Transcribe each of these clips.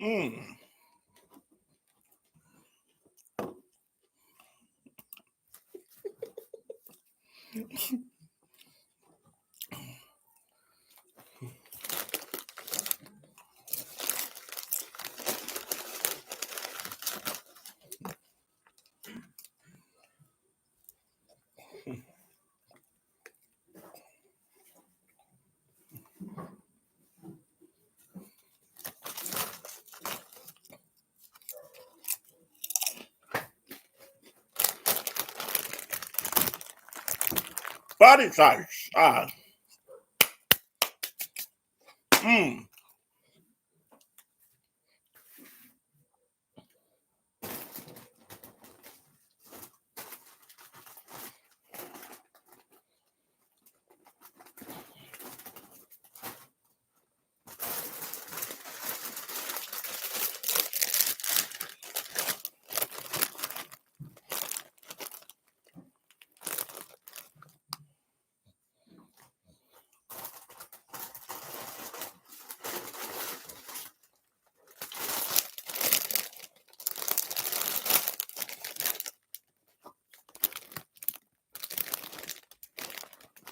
Mm. Body size. Ah. Mm.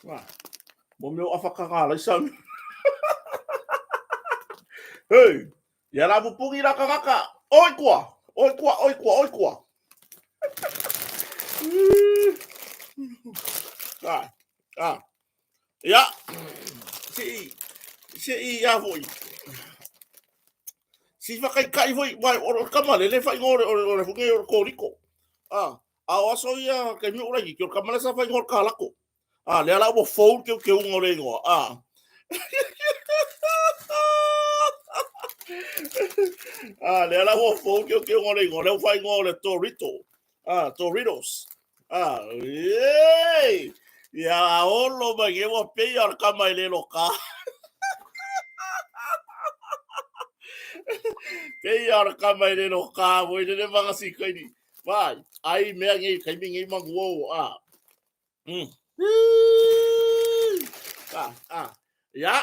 Wah. Mo mea o awhakanga lai sa. Hey, ia la pupungi la kangaka. Oi kua, oi kua, oi kua, oi kua. Ah, ah. Ia, se i, se i a foi. Si whakaikai foi, wai, o kama le le whai ngore, o le funge o le kōriko. Ah, a o aso ia, kei mi ora ki, o kama le sa whai ngore ka lako. Ah, lea la ua fou ke ke unga o le ingoa. Ah. Ah, lea la ua fou ke ke unga o le ingoa. Lea ua whai ingoa o le Torito. Ah, Toritos. Ah, ei! Ia olo mai e ua pei o le kama i le lo ka. Pei o le kama i le lo ka, voi le le manga si kaini. Vai, ai mea ngei, kaimi ngei mangu o, ah. Mm. Ah, ah. Ia.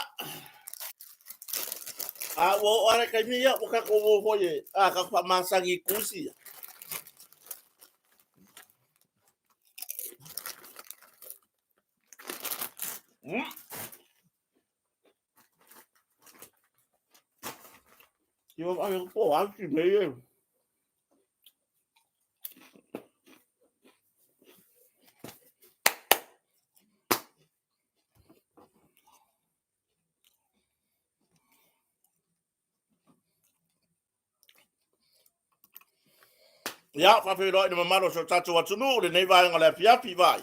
A ua oo ale kaimi ia, ua kako o foi e, a kako whamasangi i kusi ia. Mm. Ki o ai ko au ki mei e. Ia, whawheroa i le mamalu o so tātou atunuu, lenei vaenga o le afiafi, vai.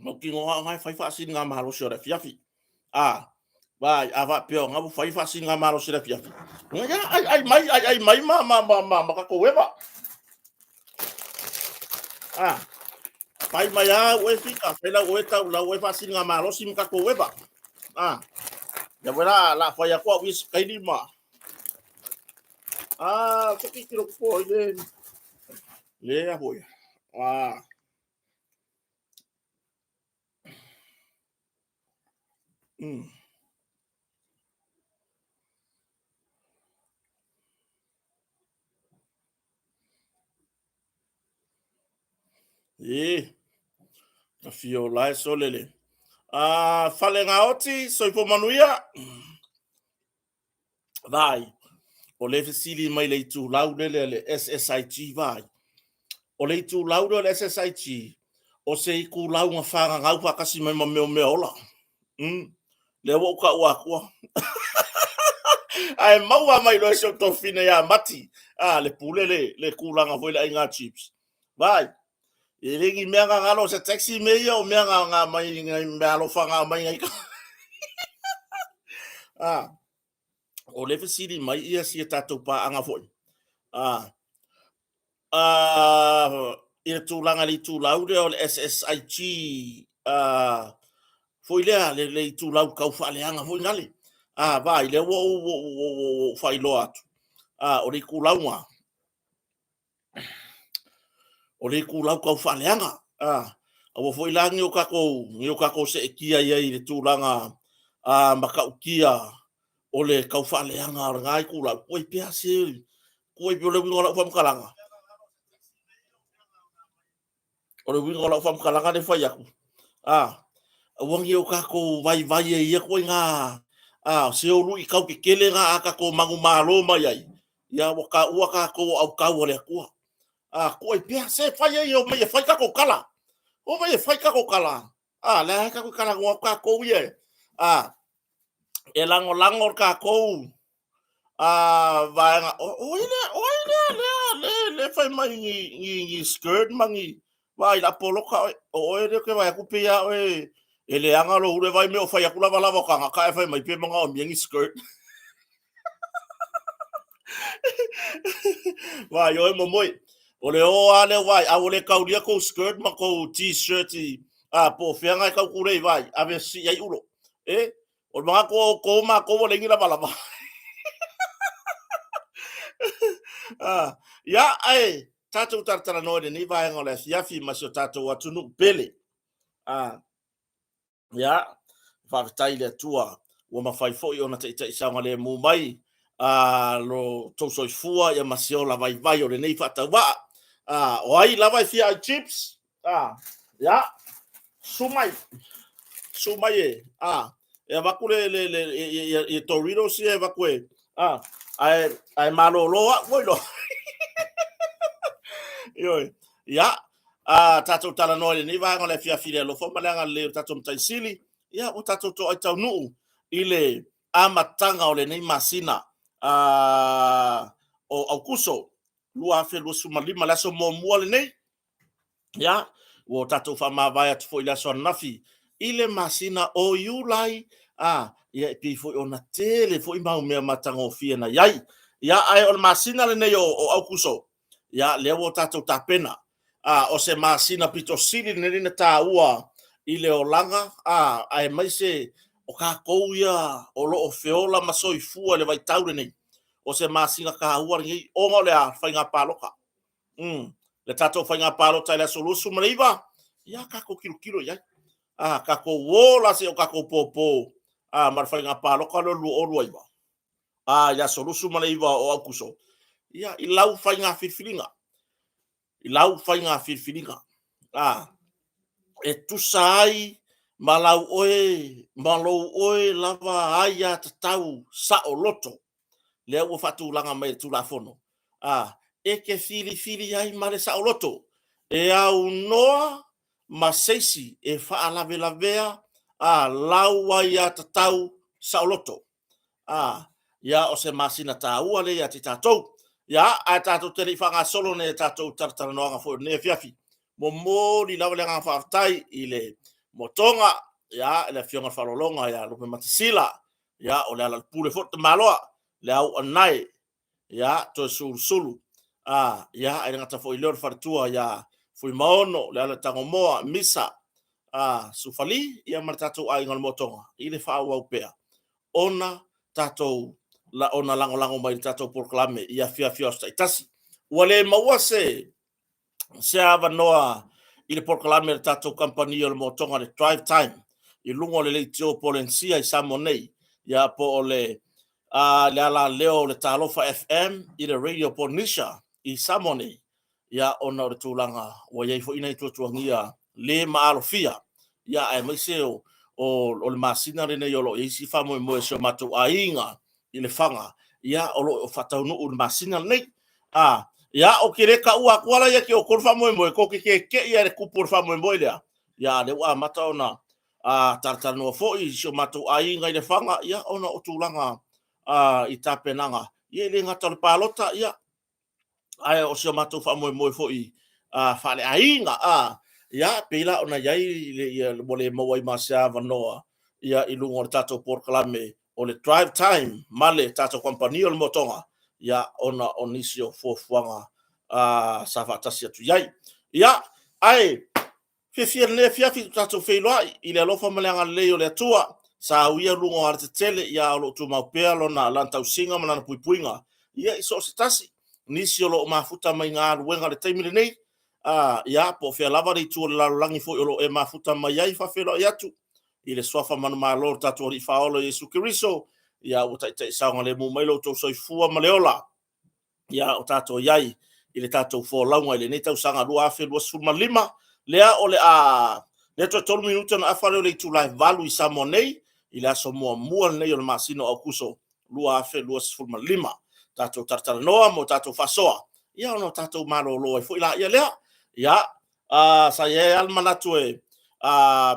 Mau ki ngoa ngai whai whaasini ngā malosi o le afiafi. A, vai, a wha peo ngā whai whaasini ngā malosi o le afiafi. Ia, ai, ai mai, ai, ai mai ma, ma, ma, ma, ma kako ewa. A, whai mai a ue fika, whai lau ue tau, lau ue whaasini ngā malosi ma kako ewa. A, ia wera, la whai akoa wis kaini ma. A, toki kiro po i le, le a hoi. A, Mm. E, ka fio lae solele. A, fale ngā oti, soifo manuia. Vai, o le fesili mai le itulau lele a le SSIG vai. O le itulau lea o le SSIG, o se ikulau na whangangau whakasi mai ma meo mea ola. Mm. Lea ua uka ua akua. Ae maua mai loe se o tofine ia mati. Ah, le pule le, le kūlanga foi le ai ngā chips. Vai, e le ni mea ngā ngalo se taxi me ia o mea ngā, ngā mai, ngā mea alofa ngā mai ngai ka. Ah, o le fesili mai ia si e tātou pāanga foi. Ah, ah, i le tūlanga le itulau lea o le SSIG, ah, foi lea le, le itulau kau faaleaga foi ngale. Ah, vai, lea ua ou, ua, ua, ua, ua whailoa atu. Ah, o le itulau ngā. O le itulau kau faaleaga. A, aua foi la ni o kakou, ni o kakou seetia ia i le tulaga a matautia. o le tau faaleaga o lena itulau, kuai pea se, kuai pea o le uiga o lau faamatalaga. O le uiga o lau faamatalaga lea e fai atu, a, aua ne i o tatou vaivai ai i ia ituaiga se o luitau tetele na a tatou manumalo mai ai, ia ua taua tatou o autau a le Atua. A, tuuai pea, se fai ai e omai e fai tatou tala. Omai e fai tatou tala. A, lea lava tatou te talanoa atu tatou ia e, a, e lagolago le tatou vaega. O ai lea, o ai lea, lea, lea, lea fai mai ni, ni, ni skirt ma ni, vaai la poloka oe. O oe lea ou te vaai atu pei lava oe e leaga lou ulu e vaai mea o fai atu lavalava o tagata ae fai mai pe manaomia ni skirt. Vaai oe momoe. O le o lava lea vaai, a ua le taulia kou skirt ma kou t-shirt i, a, po o fea na e tau tulei vaai, ave sii ai ulo. E, o le manatu o outou matou ua leai ni lavalava. Ah, ia, ae tatou talatalanoa i lenei vaega o le afiafi ma si o tatou atunuu pele. Ah, Ia, faafetai i le Atua ua mafai foi ona taitai saogalemu mai a lo tou soifua ia ma se ola vaivai o lenei faatauvaa. A, o ai lava e fia ai chips? A, ia, su mai, su mai e, a, e avatu le, le, le, ia, ia Doritos ia e avatu e, a, ae, ae malolo au foi loa. Ioe, ia, a tatou talanoa i lenei vaega o le afiafi i le alofa ma le agalelei o le tatou Matai Sili, ia ua tatou toai taunuu i le amataga o lenei masina o Aukuso 2025, le aso muamua lenei. Ia, ua tatou faamavae atu foi i le aso ananafi i le masina o Iulai, a, ia e pei foi ona tele foi mau mea matagofie na i ai. Ia, ae o le masina lenei o Aukuso, ia lea ua tatou tapena. A, o se masina pito sili lenei na taua i le olaga, a, aemaise o tatou ia o lo o feola ma soifua i le vaitau lenei. O se masina taua lenei ona o le a? Faiga palota. Le tatou faiga palota i le aso 29, ia tatou tilotilo i ai. A, tatou o la seia o tatou popo, a, ma le faiga palota lea o le 2029. A, i le aso 29 o Aukuso, ia, i lau faiga filifiliga, i lau faiga filifiliga, a, e tusa ai ma lau oe, ma lou oe lava aiatatau saoloto, lea ua faatulaga mai e le Tulafono, a, e te filifili ai ma le saoloto, e aunoa ma se isi e faalavelavea, a, lau aiatatau saoloto. A, ia, o se masina taua lea ia te tatou. Ia, ae tatou te le i faagasolo nei a tatou talatalanoaga foi o lenei afiafi, momoli lava le agaga faafetai i le Motoga, ia, i le Afioga i le Faaaloaloga ia Lupematasila, ia, o Lealailepule foi le tamaloa, le au anae, ia, Toesulusulu, a, ia, ae le gata foi i lea o le faletua ia Fuimaono, Lealailetagomoa, Misa, a, Sufali, ia ma le tatou aiga o le Motoga i le faaauau pea ona tatou la, ona lagolago mai i le tatou polokalame i afiafi o aso taitasi. Ua le maua se se avanoa i le polokalame a le tatou kamupani o le Motoga le Drive Time i luga o le leitio Polenisia i Samoa nei, ia po o le le alaleo o le Talofa FM i le Radio Polynesia i Samoa nei, ia ona o le tulaga ua i ai foi nai tuatuagia le maalofia, ia aemaise o le masina lenei o lo o i ai si faamoemoe o si o matou aiga i Lefaga, ia o lo o faataunuu i le masina lenei. A, ia ou te le taua atu la ia te outou le faamoemoe, tou te keke'i lava i le tupu o le faamoemoe lea, ia a lea ua amata ona talatalanoa foi i si o matou aiga i Lefaga, ia ona o tulaga i tapenaga, ia e le gata o le palota, ia ae o si o matou faamoemoe foi faaleaiga, a, ia pei la ona i ai ia, ua le maua ai ma se avanoa ia i luga o le tatou polokalame o le Drive Time ma le tatou kamupani o le Motoga, ia ona o nisi o fuafuaga sa faatasi atu i ai. Ia, ae fiafia i lenei afiafi i tatou feiloai i le alofa ma le agalelei o le Atua. Sa uia luga o alatetele, ia o lo o tumau pea lona lana tausiga ma lana puipuiga ia i so o se tasi. Nisi o lo o mafuta mai galuega i le taimi lenei, ia po o fea lava le itu o le lalolagi foi o lo o e mafuta mai ai, faafeiloai atu i le suafa manumalo o le tatou Alii Faaola Iesu Keriso. Ia, ua taitai saogalemu mai lo outou soifua ma le ola. Ia, o tatou i ai i le tatou folauga i lenei tausaga 2025. Lea o le a lea toe 3 minute ona afa lea o le itula e 8 i Samoa nei i le aso muamua lenei o le masina o Aokuso 2025. Tatou talatalanoa mo tatou faasoa, ia ona tatou malolo ai foi laia lea. Ia, sa i ai lava le manatu e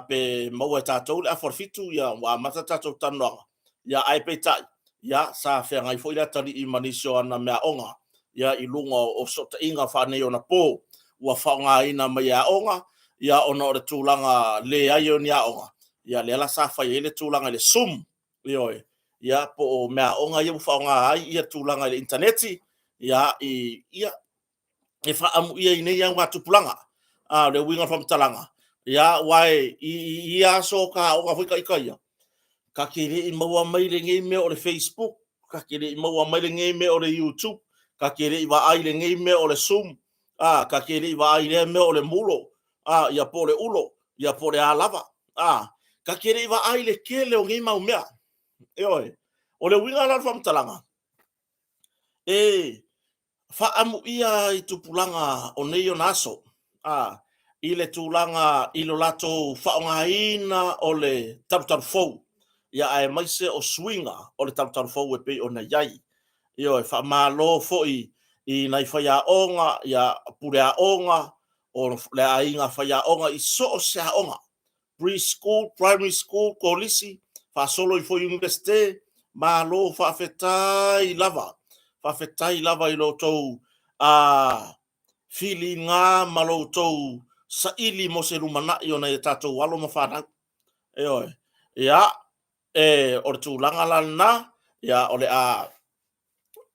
pe maua e tatou le afa o le 7, ia ua amata le tatou talanoaga. Ia ae peitai, ia sa feagai foi le atalii ma nisi o ana meaaoga ia i luga o fesootaiga faaneionapo ua faaaogaina mai e aoga, ia ona o le tulaga leai o ni aoga, ia lea la sa fai ai le tulaga i le Zoom. Ioe, ia po o meaaoga ia ua faaaoga ai ia tulaga i le initaneti, ia ia e faaamuia i nei augatupulaga. A o le uiga o le faamatalaga, ia aua i ia aso ta aoga foi ita ia, ta te le i maua mai lenei mea o le Facebook, ta te le i maua mai lenei mea o le YouTube, ta te le i vaai i lenei mea o le Zoom, a, ta te le i vaai i lea mea o le mulo, a, ia po o le ulo, ia po o le a lava. A, ta te le i vaai i le tele o nei mau mea. Ioe. O le uiga la o le faamatalaga, e faaamuia i tupulaga o nei ona aso, a, i le tulaga i lo latou faaaogaina o le talutalu fou, ia aemaise o suiga o le talutalu fou e pei ona i ai. Ioe, faamalo foi i nai faiaoga, ia puleaoga, o le aiga faiaoga i so o se aoga, pre-school, primary school, kolisi, faasolo ifo i Iunivesite, malo faafetai lava. Faafetai lava i lo outou filiga ma lo outou saili mo se lumanai o nai a tatou alo ma fanau. Ioe. Ia, o le tulaga la lena, ia, o le a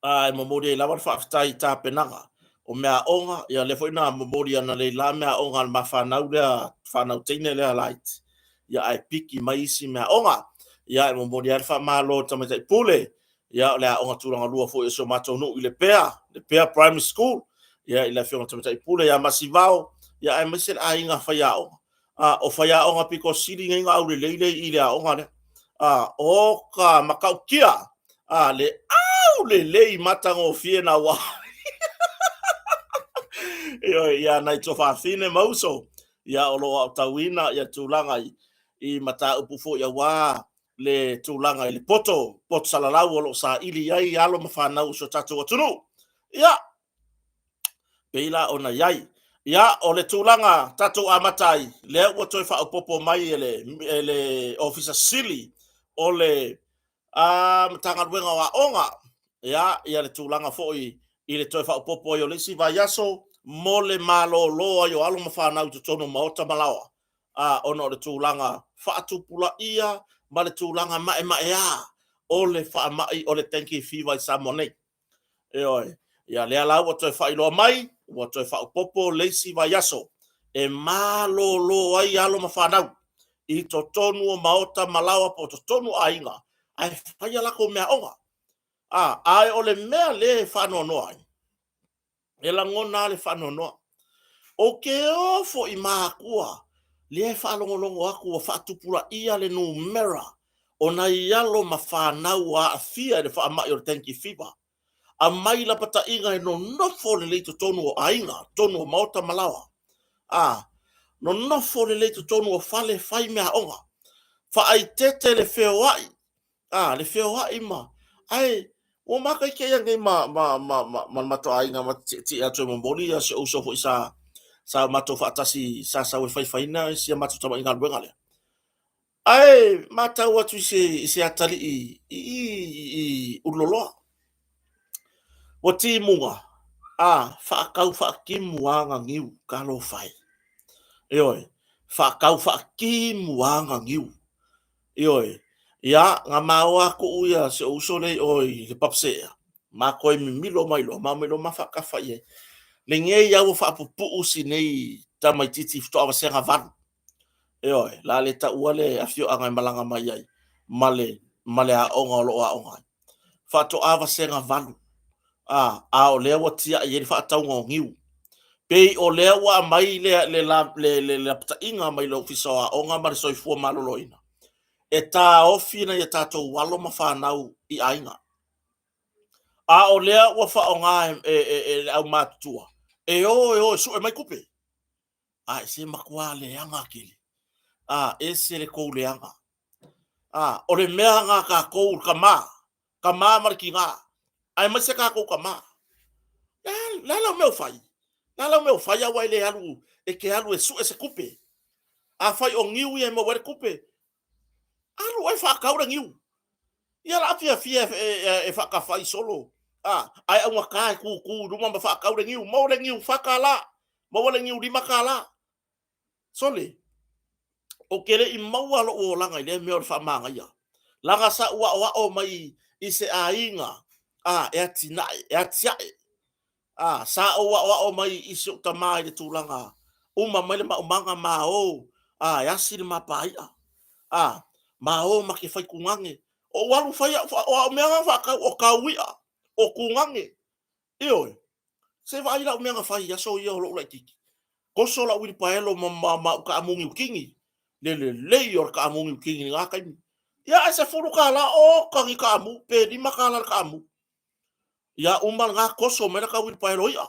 e momoli ai lava le faafetai i tapenaga o meaaoga, ia lea foi na momoli analeila meaaoga a le ma fanau lea, fanau teine lea laiti, ia ae piki mai isi meaaoga. Ia e momoli ai le faamalo i le Tamaitai Pule, ia o le aoga tulaga lua foi o si o matou nuu i Lepea, Lepea Primary School, ia i le Afioga i le Tamaitai Pule ia Masivao, ia aemaise le aiga faiaoga. O faiaoga pito sili nei ona aulelei lea i le aoga lea. Oka matautia le aulelei matagofie naua. Ioe, ia nai tuafafine ma uso, ia o lo o aotauina ia tulaga i mataupu foi aua le tulaga i le poto, poto salalau o lo o saili ai alo ma fanau o si o tatou atunuu. Ia, pei la ona i ai. Ia, o le tulaga tatou amata ai, lea ua toe faaopoopo mai e le Ofisa Sili o le Matagaluega o Aoga, ia, ia le tulaga foi i le toe faaopoopo ai o le isi vaiaso mo le malolo ai o alo ma fanau i totonu o maota ma laoa, ona o le tulaga faatupulaia ma le tulaga maemaea o le faamai o le dengue fever i Samoa nei. Ioe. Ia lea la ua toe faailoa mai, ua toe faaopoopo le isi vaiaso e malolo ai alo ma fanau i totonu o maota ma laoa po o totonu o aiga ae fai a latou meaaoga. A, ae o le mea lea e faanoanoa ai, e lagona lava le faanoanoa. Ou te ofo i matua lea e faalogologo atu ua faatupulaia le numera o nai alo ma fanau ua aafia i le faamai o le dengue fever. Aumai lapataiga e nonofo lelei i totonu o aiga, totonu o maota ma laoa. A, nonofo lelei i totonu o fale fai meaaoga. Faaeteete le feoai, a, le feoai ma, ae ua mataiteia nei ma, ma, ma, ma, ma le matou aiga ma tietie atu e momoli ia si ou uso foi sa, sa matou faatasi sa sau e faifaina si a matou tamai galuega lea. Ae matau atu i se, i se atalii i, i, i Ululoloa. Ua timuga, a, faatau faatimu ana niu, talofa e. Ioe, faatau faatimu ana niu. Ioe, ia, na maoa atu ia si ou uso lea i o i le Papaseea, ma toe mimilo mai loa, ma omai loa ma faatafa i ai. Lenei au ua faapupuu si nei tamaitiiti faatoa vasega 8. Ioe, la le taua le afioaga e malaga mai ai ma le, ma le aoga o lo o aoga ai. Faatoa vasega 8, a, a o lea ua tiai ai le faatauga o niu. Pei o lea ua aumai le, le, le, le, le lapataiga mai le Ofisa o Aoga ma le Soifua Maloloina. E taofi nai a tatou alo ma fanau i aiga. A o lea ua faaaoga e le aumatutua, e o e o e sue mai tupe. A se matua leaga tele. A ese le tou leaga. A o le mea na tatou tama, tama ma le tina, aemaise tatou tama. Le a lau mea o fai? Le a lau mea o fai ae ua e le alu e te alu e sue se tupe? Afai o niu ia e maua ai le tupe, alu oe faatau le niu. Ia la fiafia e faatafai solo, a, ae augata e tutu i luma ma faatau le niu. Maua le niu $4, maua le niu $5. Sole, ou te le i maua lou olaga i lea mea o le faamanaia, leaga sa ou aoao mai i se aiga a, e atinae, e atiae. A, sa ou aoao mai i si ou tama i le tulaga, uma mai le maumaga ma o, a, e asi le ma pāi'a, a, ma o ma te fai tugane. Ou alu fai au, o au mea na faatau, o tau i'a, o tugane. Ioe. Se vaai lau mea na fai i aso ia o lou laitiiti. Toso lau uilipaelo ma ma au taamu niutini. Le lelei o le taamu niutini i lena taimi. Ia ae $10 oka ni taamu, pe $5 le taamu. Ia uma lena toso mai lata uilipaelo i'a.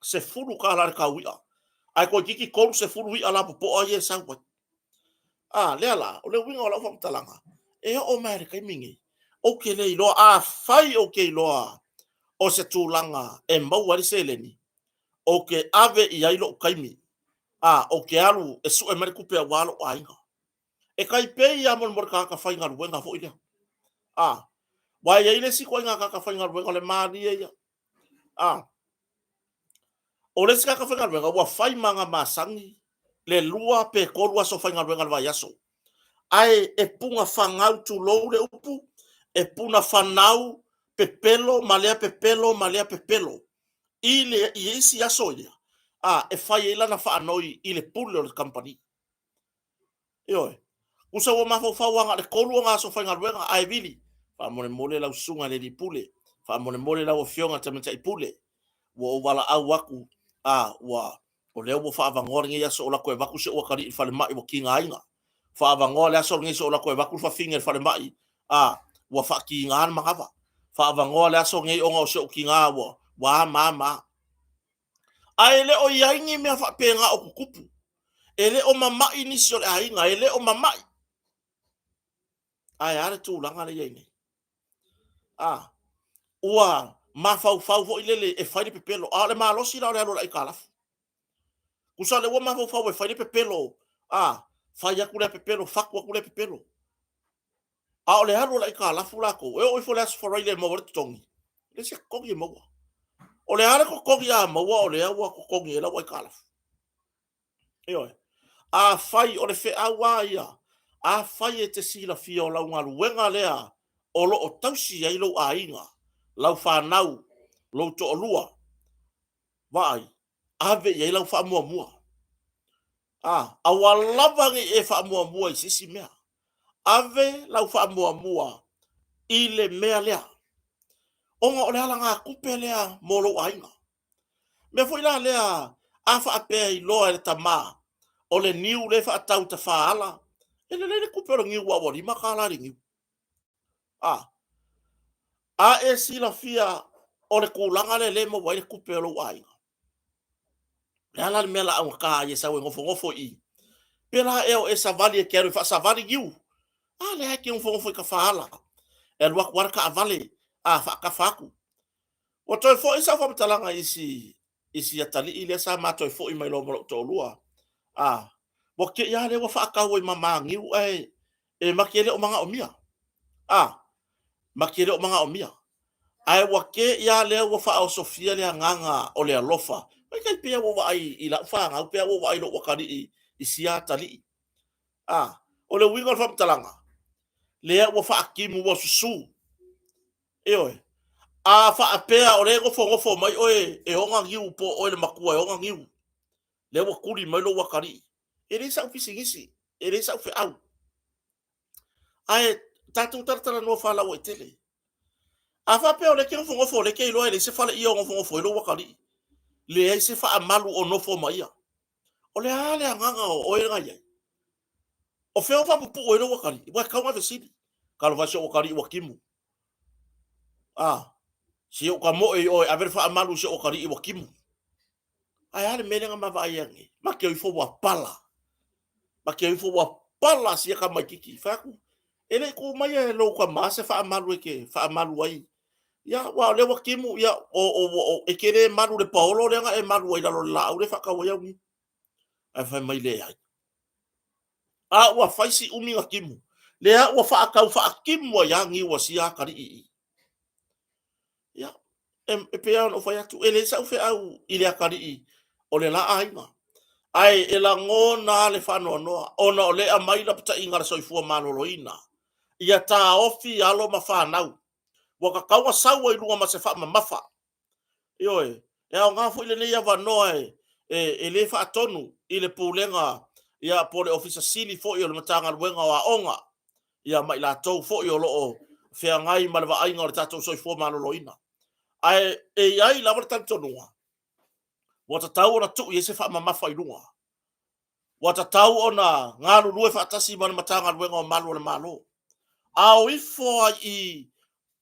$10 le tau i'a. Ae toeitiiti 30 i'a lapopoa ia e sau ai. A, lea la, o le uiga o lau faamatalaga, e oo mai lava i le taimi lenei, ou te le iloa, afai ou te iloa o se tulaga e maua ai le seleni, ou te ave i ai lou taimi, a, ou te alu e sue mai le tupe aua lou aiga. E tai pei lava molemole tagata faigaluega foi lea. A, aua e i ai le isi ituaiga tagata faigaluega o le malie ia. A, o le isi tagata faigaluega ua fai ma aga masani le 2 pe 3 aso faigaluega o le vaiaso. Ae e puna fanau tulou le upu, e puna fanau pepelo ma lea pepelo ma lea pepelo i le i isi aso ia, a, e fai ai lana faanoi i le pule o le kamupani. Ioe. Tusa ua mafaufau lava na o le 3 ona aso faigaluega ae vili. Faamolemole lau susuga i le alii pule, faamolemole lau afioga i le tamaitai pule, ua ou valaau atu, a, ua, o lea ua faaavanoa lenei aso o latou e avatu si ou atalii i le falemai ua tigaina. Faaavanoa le aso lenei se o latou e avatu le fafine i le falemai, a, ua faatiga le manava. Faaavanoa le aso lenei ona o si ou tina ua, ua a ma a ma a. Ae le o i ai ni mea faapena o tutupu. E le o mamai nisi o le aiga, e le o mamai. Ae a le tulaga lea e i ai nei? A, ua mafaufau foi lele e fai le pepelo, a o le malosi la o le alu o le aitalafu. Tusa o lea ua mafaufau e fai le pepelo, a, fai atu lea pepelo, fatu atu lea pepelo. A o le alu o le aitalafu latou, e oo ifo i le Aso Faraile e maua ai le totogi, e leai se totogi e maua. O le a le totogi a maua o lea ua totogi ai lau aitalafu. Ioe. Afai o le feau lava ia, afai e te silafia o lau galuega lea o lo o tausi ai lou aiga, lau fanau, lou toalua, vaai, ave i ai lau faamuamua. A, aua lava ne i e faamuamua i se isi mea. Ave lau faamuamua i le mea lea, ona o le alagatupe lea mo lou aiga. Mea foi la lea, a faapea e iloa e le tama o le niu lea e faatau i tafaala, e lelei le tupe o le niu aua ua $5 le niu. A, a e silafia o le tulaga lea lea e maua ai le tupe o lou aiga, O le a la le mea la augata ai e sau e nofonofo i i? Pe la ea o e savali e te alu e faasavali niu? A lea e te nofonofo i tafaala. E alu atu lava le taavale, a faatafa atu. Ua toe foi sau faamatalaga i si, i si atalii lea sa ma toe foi mai loa ma lou toalua. A, ua te i lava lea ua faatau ai ma ma niu ae e ma te le o manaomia. A, ma te le o manaomia. Ae ua te i lava lea ua faaosofia le agaga o le alofa. Mai pei ua ou vaai i lau fanau, pei ua ou vaai i lou atalii i sia atalii. A, o le uiga o le faamatalaga, lea ua faatimu ua susu. Ioe. A faapea o lea e nofonofo mai oe e ona niu po o oe le matua e ona niu, lea ua tuli mai lou atalii, e leai sau pisinisi, e leai sau feau. Ae tatou talatalanoa faalauaitele. A faapea o lea e te nofonofo, o lea e te iloa e leai se faleie o nofonofo ai lou atalii, leai se faamalu o nofo ma ia, o le a le agaga o oe na i ai? O fea o faapupuu ai lou atalii? Ua e tatau ona e fesili. Talofa e si ou atalii ua timu. A, si ou tamoe i oe, ave le faamalu i si ou atalii ua timu. Ae a le mea lea na ma vaai ai nei? Ma te o ifo ua pala. Ma te o ifo ua pala sia tamaititi. Fai atu, e le i tuu mai e lou tama se faamalu e te faamalu ai. Ia, aua o lea ua timu, ia, o, o, o, e te le malu i le paolo lea na e malu ai i lalo o le laau lea e faatau ai au niu. Ae fai mai, leai. A ua fai si umi na timu. Lea ua faatau faatimu ai lava niu a sia atalii i i. Ia, e, e pei lava ona ou fai atu, e leai sau feau i le atalii o le la aiga. Ae e lagona lava le faanoanoa, ona o lea e aumai lapataiga a le soifua maloloina, ia taofi alo ma fanau. Ua tatau ona sau ai i luga ma se faamamafa. Ioe, e aoga foi lenei avanoa e, e, e le faatonu i le Pulega ia, po o le Ofisa Sili foi o le Matagaluega o Aoga, ia ma i latou foi o lo o feagai ma le vaaiga o le tatou soifua maloloina. Ae e i ai lava le talitonuga, ua tatau ona tuu i ai se faamamafa i luga. Ua tatau ona galulue faatasi ma le Matagaluega o Malu o le Malo. A o ifo ai i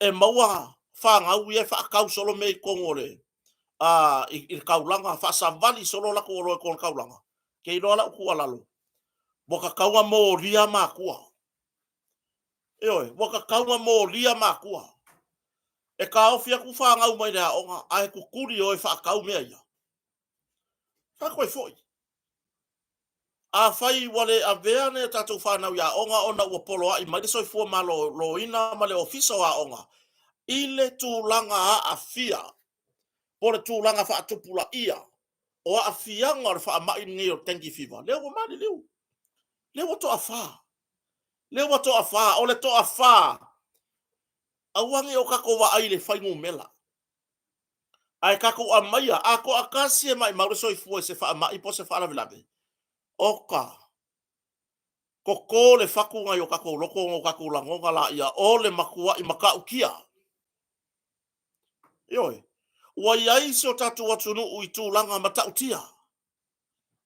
e maua fanau ia e faatau solo mea i totonu o le a, i, i le taulaga, faasavali solo latou oloa i totonu o le taulaga, ke iloa lau tuualalo, ua tatau ona molia matua. Ioe, ua tatau ona molia matua. E taofi atu fanau mai le aoga, ae tutuli o e faatau mea ia. Fai atu ai foi. Afai ua le avea nai a tatou fanau i aoga ona ua poloai mai le Soifua Maloloina ma le Ofisa o Aoga i le tulaga aafia po o le tulaga faatupulaia o aafiaga o le faamai lenei o le dengue fever, lea ua maliliu, lea ua toafa, lea ua toafa, o le toafa, aua ne i o tatou vaai i le fuainumera. Ae tatou aumaia, a toatasi e maimau le soifua i se faamai po o se faalavelave, oka, toto le fatu nai o tatou loto ona o tatou lagona laia o le matuai matautia. Ioe, ua i ai si o tatou atunuu i tulaga matautia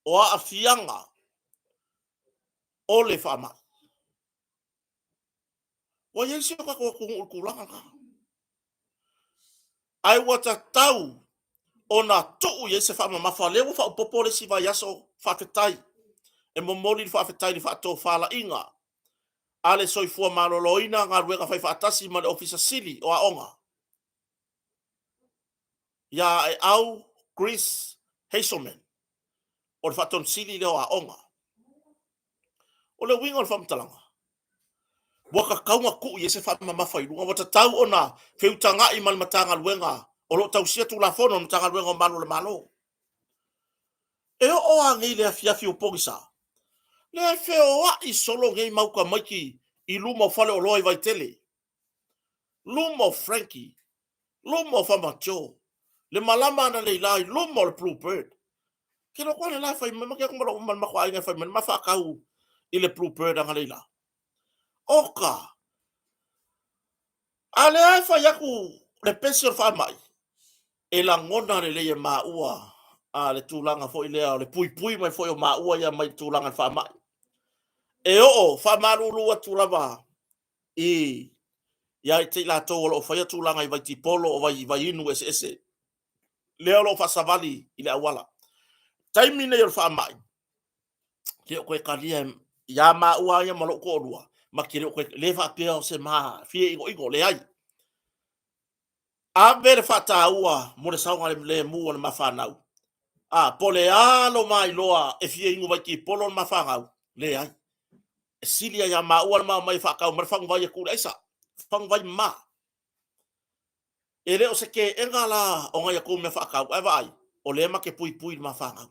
o aafiaga o le faamai. Ua i ai si o tatou atunuu i le tulaga lena. Ae ua tatau ona tuu i ai se faamamafa. Lea ua faaopoopo le isi vaiaso, faafetai. E momoli le faafetai i le faatofalaiga a le Soifua Maloloina, Galuega Faifaatasi ma le Ofisa Sili o Aoga, ia Aeau Chris Hazelman, o le Faatonu Sili lea o Aoga. O le uiga o le faamatalaga, ua tatau ona tuu i ai se faamamafa i luga, ua tatau ona feutaga'i ma le Matagaluega o lo o tausia Tulafono, le Matagaluega o Malu o le Malo. E oo lava nei le afiafi ua pogisa, lea e feoa'i solo nei mau tamaiti i luma o faleoloa i Vaitele, luma o Frankie, luma o Farmer Joe, le malama analeila i luma o le Blue Bird. Ke loko le la fai mai, ma ke atu ma lou ma le matou aiga e fai mai, ma faatau i le Blue Bird analeila. Oka! A lea e fai atu le pesi o le faamai, e lagona lelei e maua a le tulaga foi lea o le puipui mai foi o maua ia mai tulaga o le faamai. E oo faamalulu atu lava i ia te i latou o lo o faia tulaga i vaitipolo o vai, vaiinu eseese lea o lo o faasavali i le auala. Taimi nei o le faamai, le o toe talia ia maua ia ma lou toalua, ma te le o toe, le faapea o se ma fia inoino, leai. Ave le faataua mo le saogalemu o le mafanau. A, po o le a lo mailoa e fia inu vaitipolo le mafanau? Leai. E sili ai ia maua le ma omai e faatau mai le faguvai e tuu i le aisa. Faguvai mama. E le o se keega la o nai a tou mea faatau, ae vaai, o lea ma te puipui i le mafanau.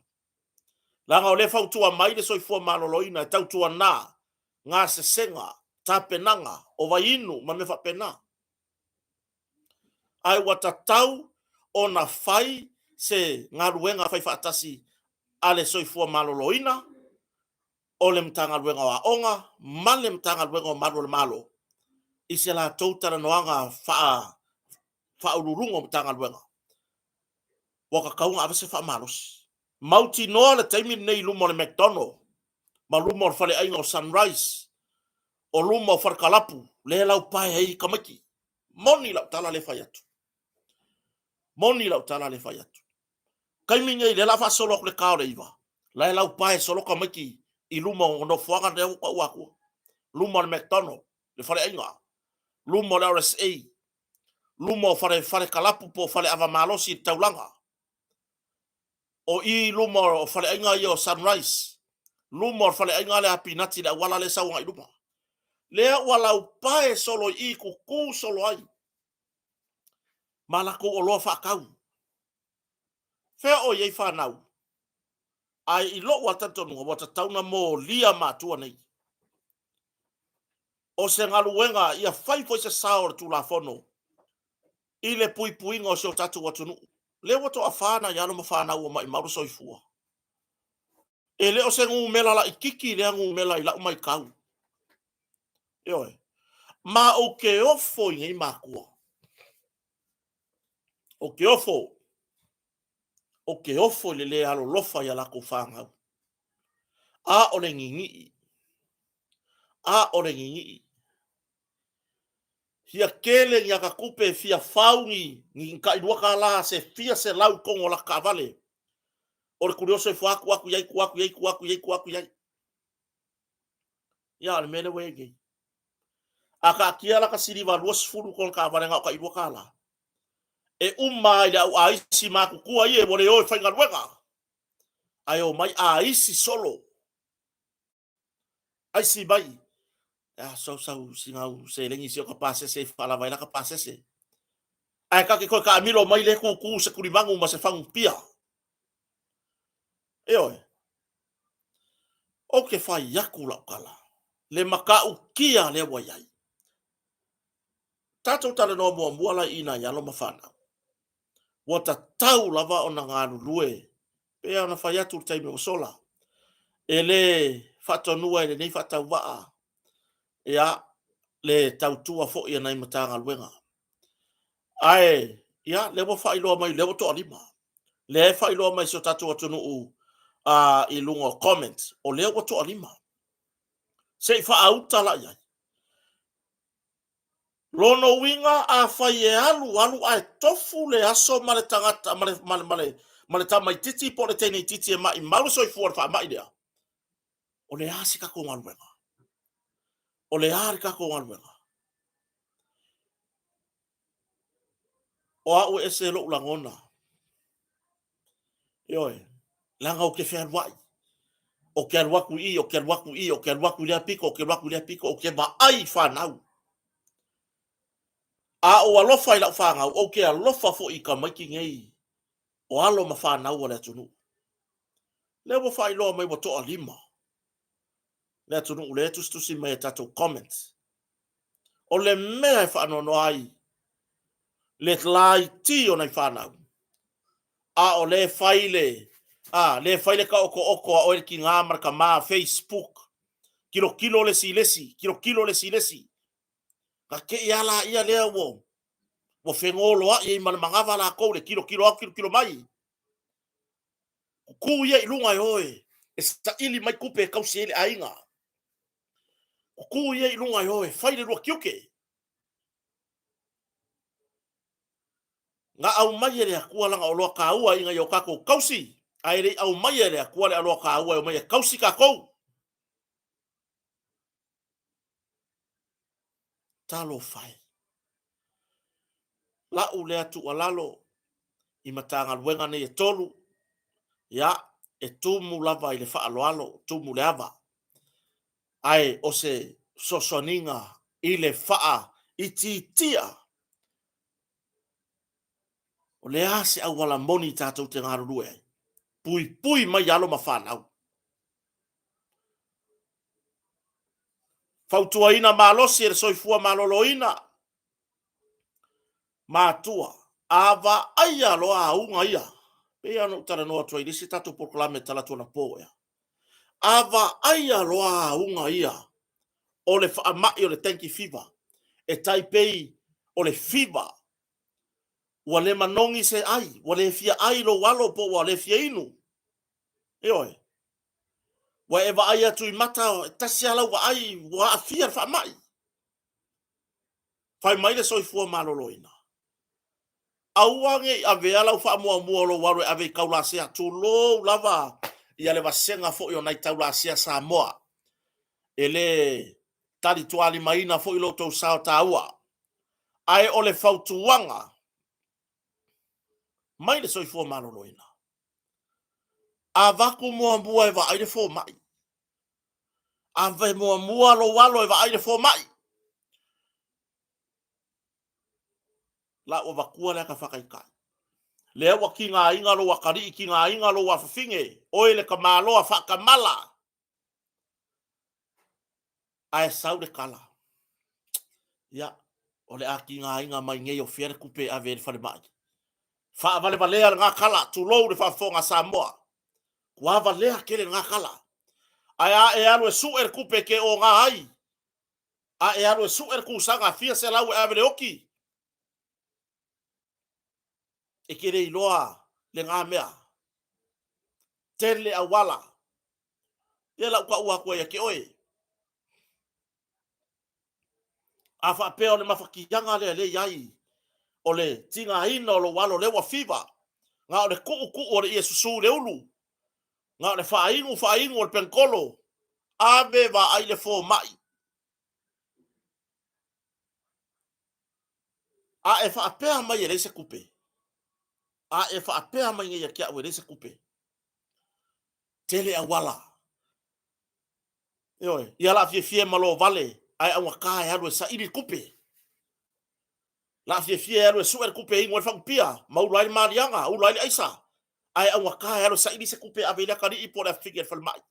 Leaga o lea e fautua mai le soifua maloloina e tautuana gasesega, tapenaga o vaiinu ma mea faapena. Ae ua tatau ona fai se galuega faifaatasi a le Soifua Maloloina, o le Matagaluega o Aoga ma le Matagaluega o Malu o le Malo i se latou talanoaga faa faauluuluga o Matagaluega. Ua tatau ona ave se faamalosi. Mautinoa le taimi lenei i luma o le McDonald. ma luma o le faleaiga o Sunrise, o luma o Falekalapu, lea e laupae ai tamaiti. Moni lau tala lea e fai atu. Moni lau tala lea e fai atu. Taimi nei, lea la faasolo atu le ta o le 9, la e laupae solo tamaiti i luma o nofoaga lea ua tau atua. Luma o le McDonald, le faleaiga, luma o le RSA, luma o fale, fale kalapu po o fale ava malosi i le taulaga. O i i luma o faleaiga ia o Sunrise, luma o le faleaiga lea a Pinati i le auala lea e sau agai i luma. Lea ua laupae solo i i, tutu solo ai ma latou oloa faatau. Fea o i ai fanau? Ae i lou lava talitonuga, ua tatau ona molia matua nei. O se galuega ia fai foi se sao o le Tulafono i le puipuiga o si o tatou atunuu. Lea ua toafa nai alo ma fanau ua maimau le soifua. E le o se numera laititi lea numera i lau maitau. Ioe. Ma ou te ofo i nei matua. Ou te ofo. Ou te ofo i le le alolofa i a latou fanau. A o le ninii. A o le ninii. Fia tele ni ata tupe, fia fau ni, ni tai $2 se fia selau i totonu o lata taavale. O le tulioso ifo atu atu i ai, tuu atu i ai, tuu atu i ai, tuu atu i ai. Ia, o le mea lea ua i ai nei. A taatia lata siliva 20 i totonu o le taavale na o tai $2, e uma lava i le au aisi matutua ia ua le o e faigaluega, ae omai aisi solo. Aisi mai, a sau sau sina au seleni si o ka pasese e faalava ai la ka pasese. Ae ta te toe taamilo mai le kūkū se tulimanu ma se fagu pia. Ioe. Ou te fai atu lau tala, le matautia lea ua i ai. Tatou talanoa muamua la i nai alo ma fanau. Ua tatau lava ona galulue pei ona fai atu i le taimi ua sola, e le faatonua e lenei faatauvaa ia, le tautua foi a nai Matagaluega. Ae, ia, lea ua faailoa mai, lea ua toalima. Lea e faailoa mai e si o tatou atunuu i luga o comments, o lea ua toalima. Se i faaauta la i ai. Lona uiga, afai e alu alu ae tofu le aso ma le tagata ma le, ma le, ma le, ma le tamaitiiti po o le teineitiiti e maimau le soifua i le faamai lea, o le a se tatou galuega? O le a le tatou galuega? O au e ese lou lagona. Ioe, leaga ou te fealuai. Ou te alu atu i i, ou te alu atu i i, ou te alu atu i lea pito, ou te alu atu i lea pito, ou te vaai i fanau. A ou alofa i lau fanau, ou te alofa foi i tamaiti nei o alo ma fanau a le atunuu. Lea ua faailoa mai ua toalima le atunuu lea e tusitusi mai e tatou comments. O le mea e faanoanoa ai le laiti o nai fanau, a o lea e fai le, a, lea e fai le taotoooto a oe le tiga ma le tama Facebook, tilotilo le isi i le isi, tilotilo le isi i le isi. Na te i lava laia lea ua, ua fegoloai ai ma le manava latou le tilotilo atu tilotilo mai. Tutu ia i luga e o e saili mai tupe e tausi ai le aiga. Tutu ia i luga e o e fai le lua tiute. Na aumai e le Atua lana oloa taua ina ia o tatou tausi, ae le i aumaia e le Atua le oloa taua e omai e tausi tatou. Talofa e. La'u lea tuualalo i Matagaluega nei e tolu, ia, e tumu lava i le faaaloalo, tumu i le ava, ae o se fesoasoaniga i le faaitiitia o le a se auala moni tatou te galulue ai, puipui mai alo ma fanau. Fautuaina malosi e le soifua maloloina matua, a vaaia loa auga ia, pei lava ona ou talanoa atu ai i le isi tatou polokalame talaatu anapo ea, a vaaia loa auga ia o le faamai o le dengue fever, e tai pei o le fiva, ua le manogi se ai, ua le fia ai lou alo po ua le fia inu. Ioe. Ua e vaai atu i mata, e tasi lava lau vaai ua aafia le faamai. Fai mai le soifua maloloina, aua ne i avea lau faamuamua o lou alu e ave i taulasea, tulou lava ia le vasega foi o nai taulasea Samoa. E le talitualimaina foi lo outou sao taua, ae o le fautuaga mai le soifua maloloina, avatu muamua e vaai le fomai. Ave muamua lou alo e vaai le fomai. La ua avatua lea ta faataitai. Lea ua tigaina lou atalii, tigaina lou afafine, oe le tamaloa faatamala. Ae sau le tala, ia, o le a tigaina mai nei o fea le tupe e ave ai i le falemai. Faavalevalea lena tala, tulou le faafofoga a Samoa. Ua valea tele lena tala. Ae a e alu e sue le tupe e te oga ai, a e alu e sue le tusaga fia selau e ave i le oti, e te le iloa lena mea. Tele auala. Ia lau taua atu ai ia te oe. A faapea o le mafatiaga lea lea i ai, o le tigaina o lou alo lea ua fiva, na o le tuutuu o le ie susu i le ulu, na o le faainu faainu o le penitolo, ave vaai le fomai. A e faapea mai e leai se tupe, a e faapea mai nei ia te au e leai se tupe, tele auala. Ioe, ia la fiafia ma lo vale, ae augata e alu e saili le tupe. La fiafia e alu e sue le tupe e inu ai le fagupia, ma ula ai le maliaga, ula ai le aisa, ae augata e alu e saili se tupe e ave i le atalii po o le afafine i le falemai.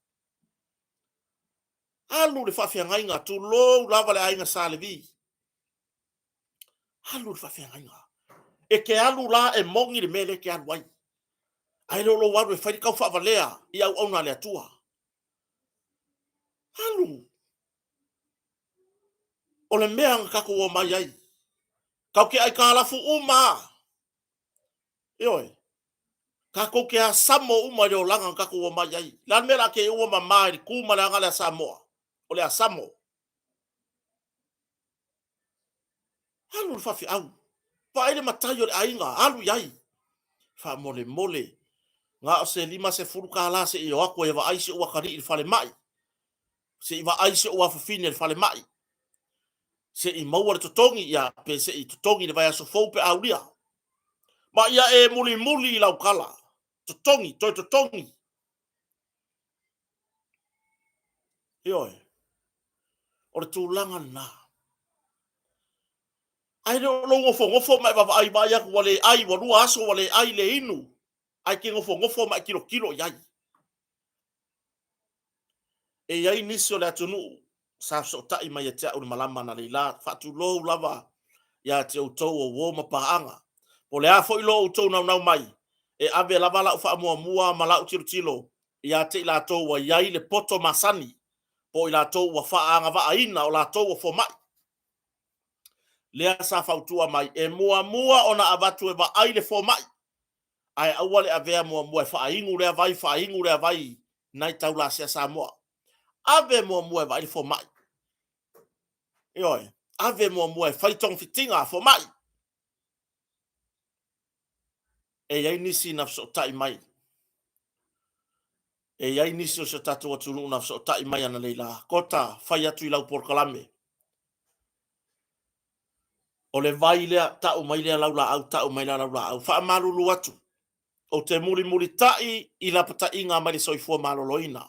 Alu le faafeagaiga, tulou lava le aiga Sa Levi. Alu le faafeagaiga. E te alu la e moni le mea lea e te alu ai. Ae le o lou alu e fai le taufaavalea i auauna a le Atua. Alu. O le mea na tatou omai ai. Tatou te aitalafu uma lava. Ioe. Tatou te asamo uma i le olaga na tatou omai ai. O le a le mea o le a te i ua mama i le tu ma le aga lea a Samoa? O le asamo. Alu le faifeau. Vaai le matai o le aiga, alu i ai. Faamolemole, na o se $50 se i o atu e vaai si ou atalii i le falemai, se i vaai si ou afafine i le falemai, se i maua le totogi, ia, pe se i totogi i le vaiaso fou pe a aulia. Ma ia e mulimuli i lau tala, totogi, toe totogi. Ioe. O le tulaga lena. Ae le o lou nofonofo ma e vaavaai, vaai atu ua le ai, ua lua aso ua le ai, le inu, ae te nofonofo ma e tilotilo i ai. E i ai nisi o le atunuu sa fesootai mai ia te au i le malama analeila, faatulou lava ia te outou o uo ma paaga. Po o le a foi lo outou naunau mai, e ave lava lau faamuamua ma lau tilotilo ia te i latou ua i ai le poto masani, po o i latou ua faaagavaaina o latou o fomai. Lea sa fautua mai, e muamua ona avatu e vaai le fomai, ae aua le avea muamua e faainu lea vai, faainu lea vai nai taulasea Samoa. Ave muamua e vaai le fomai. Ioe, ave muamua e fai togafitiga a fomai. E i ai nisi na fesootai mai. E i ai nisi o si o tatou atunuu na fesootai mai analeila, Kota, fai atu i lau polokalame. O le vai lea, tau mai lea laulaau, tau mai lea laulaau. Faamalulu atu, ou te mulimulitai i lapataiga mai le soifua maloloina.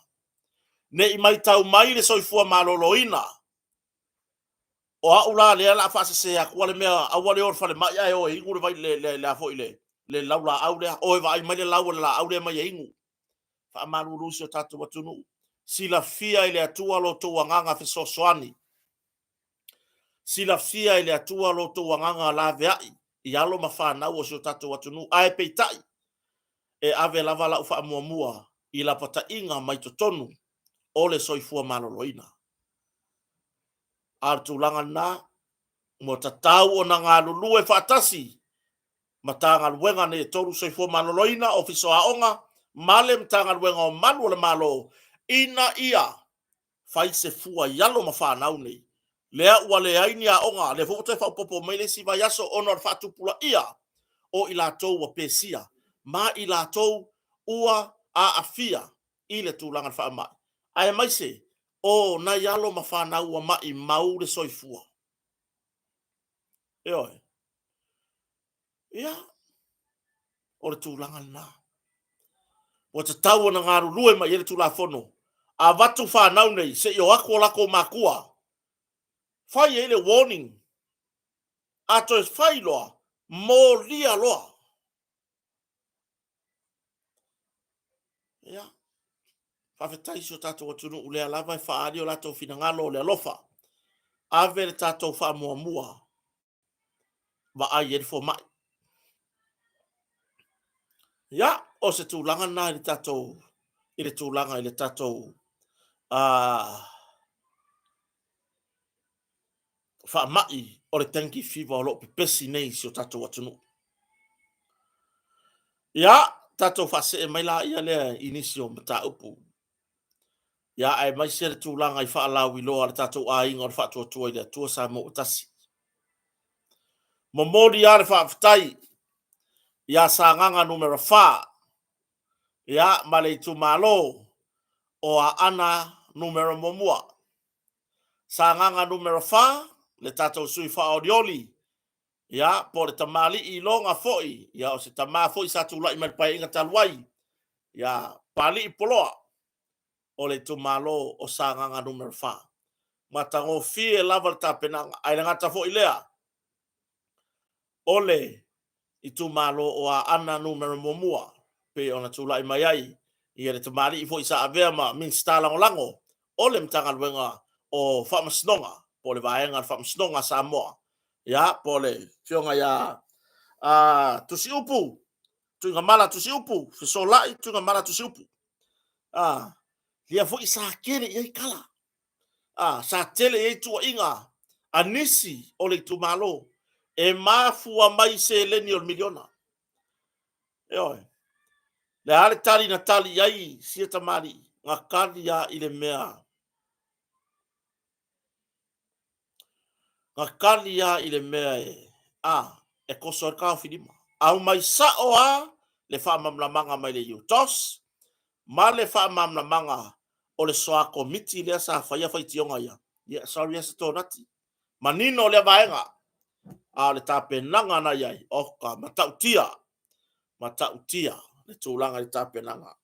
Ne i matau mai le soifua maloloina, o au la lea la faasese atua le mea, aua le o i le falemai ae o e inu le vai, le, le, le, foi le, le laulaau lea, o e vaai mai le lau o le laau lea mai e inu. Faamalulu si o tatou atunuu. Silafia e le Atua lo outou agaga fesoasoani. Silafia e le Atua lo outou agaga laveai i alo ma fanau o si o tatou atunuu, ae peitai, e ave lava lau faamuamua i lapataiga mai totonu o le soifua maloloina. A o le tulaga lena, ua tatau ona galulue faatasi Matagaluega nei e tolu, Soifua Maloloina, Ofisa o Aoga ma le Matagaluega o Malu o le Malo ina ia fai se fua i alo ma fanau nei, lea ua leai ni aoga, lea foi ua toe faaopoopo mai le isi vaiaso ona o le faatupulaia o i latou ua pesia ma i latou ua aafia i le tulaga o le faamai, aemaise o nai alo ma fanau ua maimau le soifua. Ioe. Ia, o le tulaga lena. Ua tatau ona galulue mai i ai le Tulafono, avatu fanau nei se i o atu o latou matua, fai ai le warning, a toe fai loa, molia loa. Ia, faafetai i si o tatou atunuu lea lava e faaali o latou finagalo o le alofa. Ave le tatou faamuamua vaai ai le fomai. Ia, o se tulaga lena i le tatou, i le tulaga i le tatou faamai o le dengue fever o lo o pepesi nei i si o tatou atunuu. Ia, tatou faasee mai laia lea i nisi o mataupu. Ia, aemaise le tulaga i faalauiloa a le tatou aiga o le Faatuatua i le Atua Samoa ua Tasi. Momoli lava le faafetai ia Sagaga Numera 4, ia, ma le itumalo o Aana Numera 1. Sagaga Numera 4, le tatou sui faaolioli, ia, po o le tamalii iloga foi, ia, o se tama foi sa tulai mai le Paeaiga talu ai, ia, Papalii Poloa, o le itumalo o Sagaga Numera 4. Matagofie lava le tapenaga, ae le gata foi lea, o le itumalo o Aana Numera 1, pei ona tulai mai ai ia le tamalii foi sa avea ma Minisita Lagolago o le Matagaluega o Faamasinoga, po o le Vaega o le Faamasinoga a Samoa, ia, po o le Afioga ia Tusiupu, Tuigamala Tusiupu, Fesolai Tuigamala Tusiupu. Ia foi sa tele i ai tala, sa tele i ai tuuaiga a nisi o le itumalo e mafua mai seleni o le miliona. Ioe. Le a le tali na tali i ai sia tamalii, na tali lava i le mea, na tali lava i le mea e, a, e toso ai le taofilima. Aumai sao lava le faamalamalamaga mai le UTOS ma le faamalamalamaga o le soa komiti lea sa faia faitioga ia. Yeah, sorry ia se tonati. Manino lea vaega. A o le tapenaga na i ai, oka, matautia, matautia le tulaga i le tapenaga.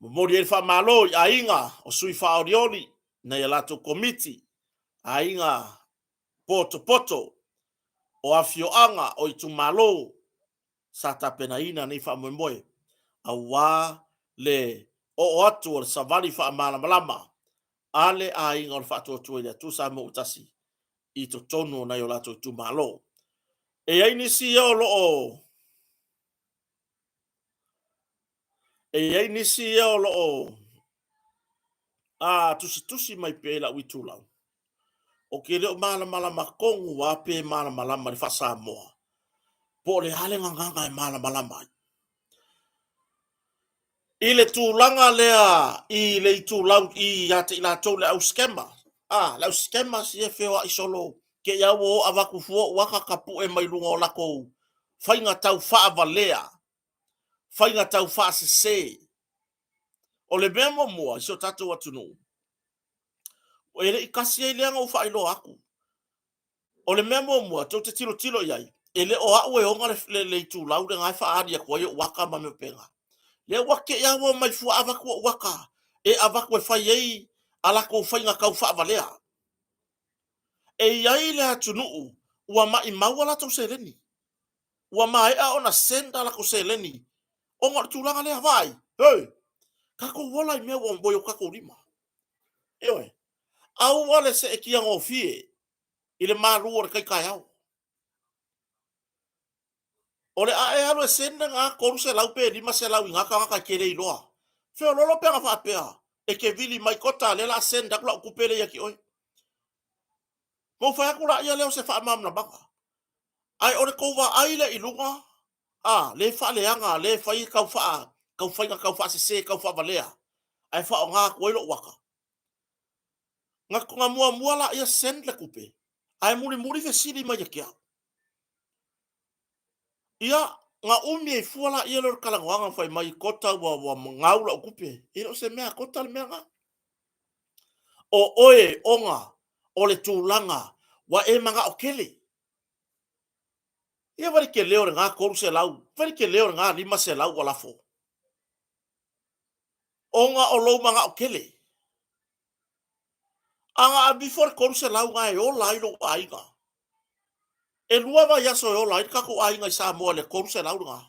Momoli ai le faamalo i aiga o sui faaolioli nai a latou komiti, aiga potopoto o afioaga o itumalo sa tapenaina nei faamoemoe aua le oo atu o le savali faamalamalama a le aiga o le Faatuatua i le Atua Samoa ua Tasi i totonu o nai o latou itumalo. E i ai nisi ia o lo o E i ai nisi ia o lo o a tusitusi mai pea i lau itulau, ou te le o malamalama tonu lava pe malamalama i le faa-Samoa, po o le a le gagana e malamalama ai. I le tulaga lea i le itulau ia te i latou le au scammer, a, le au scammers ia e feoai solo te i lava ua o avatu fua ou ata tapue mai luga o latou faiga tau faavalea, faiga tau faasese. O le mea muamua i si o tatou atunuu, e le i tasi ai lea na ou faailoa atu. O le mea muamua tou te tilotilo i ai, e le o au e ona le itulau lena e faaali atu ai ou ata ma mea faapena. Lea ua te i lava ua omai fua avatu ou ata e avatu e fai ai a latou faiga tau faavalea. E i ai le atunuu ua maimau a latou seleni. Ua maea ona send a latou seleni ona o le tulaga lea. Vaai, hei, tatou ola i mea ua i o tatou lima. Ioe, aua le seetia gofie i le malu o le tai taeao. O le a e alu e send lena 300 pe 500 i na tagata e te le iloa. Feololo pe ana faapea e te vili mai kota lea o le a send atu lau tupe lea ia te oe. Ona ou fai atu laia lea o se faamalamalamaga. Ae o le tou vaai lea i luga, a, lea e faaleaga, lea e fai tau faa, tau faiga tau faasese, tau faavalea. ae faaaoga atu ai lou aka. Nga, nga muamua laia send le tupe, ae mulimuli fesili mai ia te au. Ia, nga umi ai fua laia lea o le talanoaga ma fai mai, Kota ua, ua gau lau tupe. E le o se mea a Kota le mea na. O oe ona o le tulaga ua e manao tele. Ia vaai le tele o lena 300, vaai le tele o lena 500 ua lafo. Ona o lou manao tele. A na aveifo le 300 na e ola ai lou aiga. E lua vaiaso e ola ai le tatou aiga i Samoa i le 300 lena.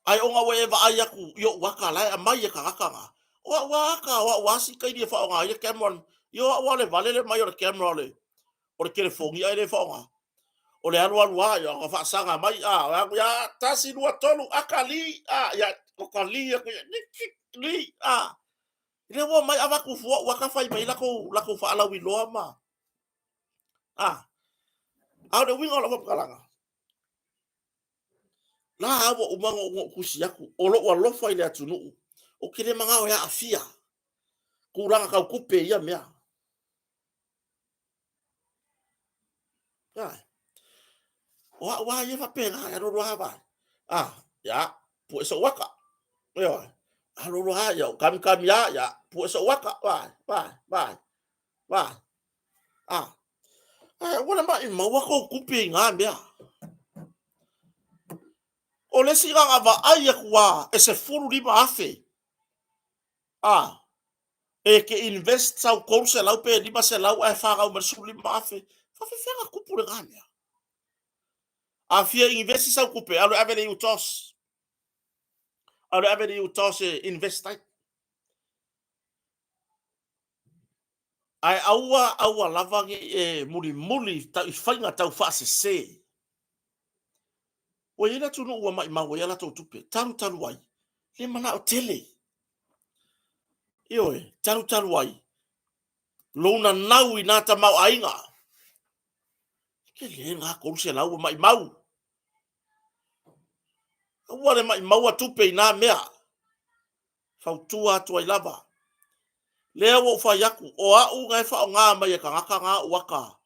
Ae ona ua e vaai atu i ou ata la e aumai e tagata na, o au lava ata, o au lava sikaini e faaaoga ai le camera, ia o au lava le valele mai o le camera o le, o le telefoni ae le faaaoga. O le alu alu lava, ia ona faasaga mai, a, o atu ia, tasi, lua, tolu, ata, li, a, ia, o ka li atu ia, li, li, a. Lea ua omai avatu fua ou ata fai mai latou, latou faalauiloa ma, a. A o le uiga o lau faamatalaga, La a ua uma ona ou tusi atu, o lou alofa i le atunuu, ou te le manao e aafia tulaga tau tupe i ia mea. Ai. O au lava ia faapena, e alualu lava vaai. Ah, ia, pue sou aka. Ioe. Alualu lava, ia, kamikami lava, ia, pue sou aka. Vaai, vaai, vaai, vaai. Ah. Ae aua le maimau tou tupe i na mea. O le isi na vaai atu lava e 15,000. Ah, e te invest sau 300 pe 500 ae fanau mai le 15,000. Faafefea na tupu lena mea? A fia invest sau tupe, alu e ave le UTOS. Alu e ave le UTOS e invest ai. Ae aua, aua lava ne i e mulimuli i faiga taufaasese. Ua i ai le atunuu ua maimau ai a latou tupe, talu talu ai, le manao tele. Ioe, talu talu ai, lou nanau i nā tamaoaiga. Tele lena 300 ua maimau. Aua le maimaua tupe i nā mea. Fautua atu ai lava. Lea ua ou fai atu, o au na e faaaoga mai e tagata na ou aka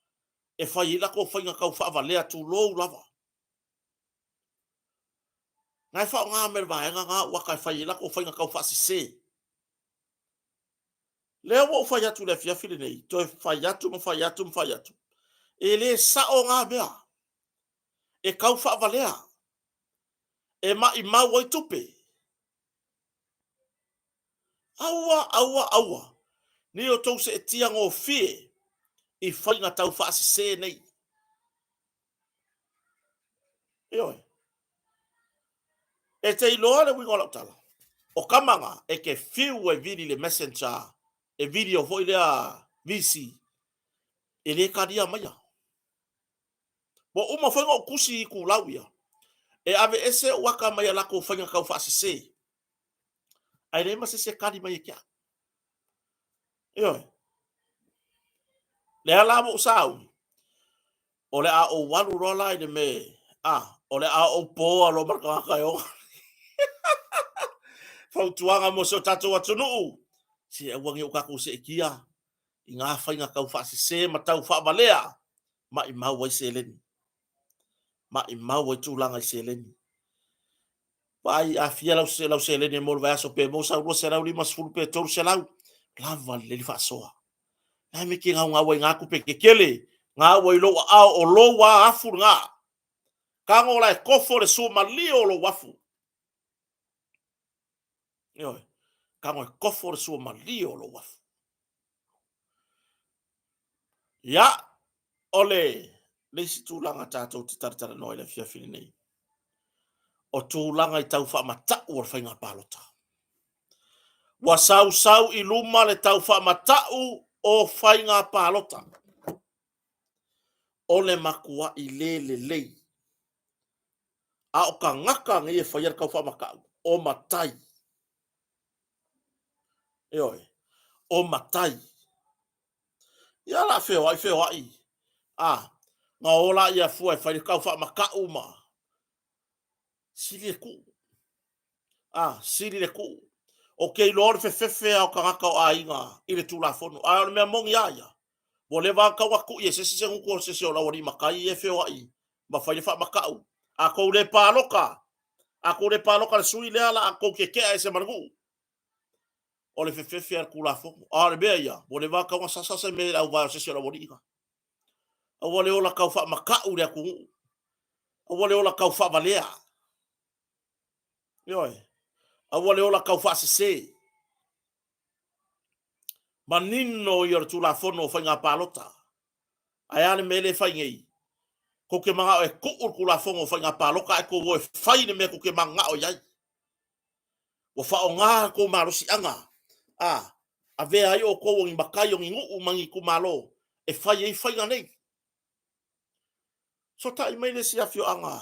e fai ai latou faiga tau faavalea tulou lava. Na e faaaoga mai e le vaega na ou aka e fai ai latou faiga tau faasese. Lea ua ou fai atu i le afiafi lenei, toe fai atu ma fai atu ma fai atu. E le sao na mea. E tau faavalea. E maimau ai tupe. Aua, aua, aua, ne i outou seetia gofie i faiga taufaasese nei. Ioe. E te iloa le uiga o lau tala, o tama na e te fiu e vili i le messenger, e video foi lea VC, e le talia maia. Ua uma foi ona ou tusi i itulau ia, e aveese ou ata mai a latou faiga taufaasese, ae leai ma se isi e tali mai ia te au. Ioe. Lea la ua ou sauni, o le a ou alu loa la i le mea, a, o le a ou poa loa ma le tagata e ona. Fautuaga mo si o tatou atunuu, se aua ne i o tatou seetia i ngā faiga taufaasese ma taufaavalea, maimau ai seleni. Maimau ai tulaga i seleni. Vaai, a fia lau, lau seleni e mo le vaiaso pe mo sau 250 pe 300, lava lelei le faasoa. Nai me ke gaugau ai ngā kupe kekele, ngā ua i lou aao o lou a afu ngā. Kago la e kofo le sua malio o lou afu. Ioe, kago e kofo le sua malio o lou afu. Ia, o le le isi tulaga tatou te talatalanoa i le afiafi lenei, o tulaga i tau faamatau o le faiga palota. Ua sausau i luma le tau faamatau o faiga palota. O le matuai le lelei. A o tagata nei e faia le tau faamatau, o matai. Ioe, o matai. Ia la feoai feoai, a, na o la ia fua e fai le tau faamatau ma sili le tuu. A, sili le tuu. Ou te iloa o le fefefe lava o tagata o aiga i le Tulafono, ae o le mea moni lava ia, ua leva ona tau atu i e se isi se gutu o se isi o le aualii matai ia e feoai ma fai le faamatau. A tou le palota, a tou le palota i le sui lea, o le a tou tetea ese ma le nuu. O le fefefe lava i le Tulafono. A o le mea ia, ua leva ona tatau ona sasa se mea i le auvae o se isi o le aualii lena. Aua le ola tau faamatau i le atunuu. Aua le ola tau faavalea. Ioe. Aua le ola tau faasese. Manino ia o le Tulafono o Faiga Palota. Ae a le mea lea e fai nei? Tou te manao e tuu le Tulafono o Faiga Palota ae tou o e fai le mea tou te mananao i ai. Ua faaaoga le tou malosiaga, a avea ai outou o ni matai o ni nuu ma ni itumalo e fai ai faiga nei. Fesootai mai le isi afioaga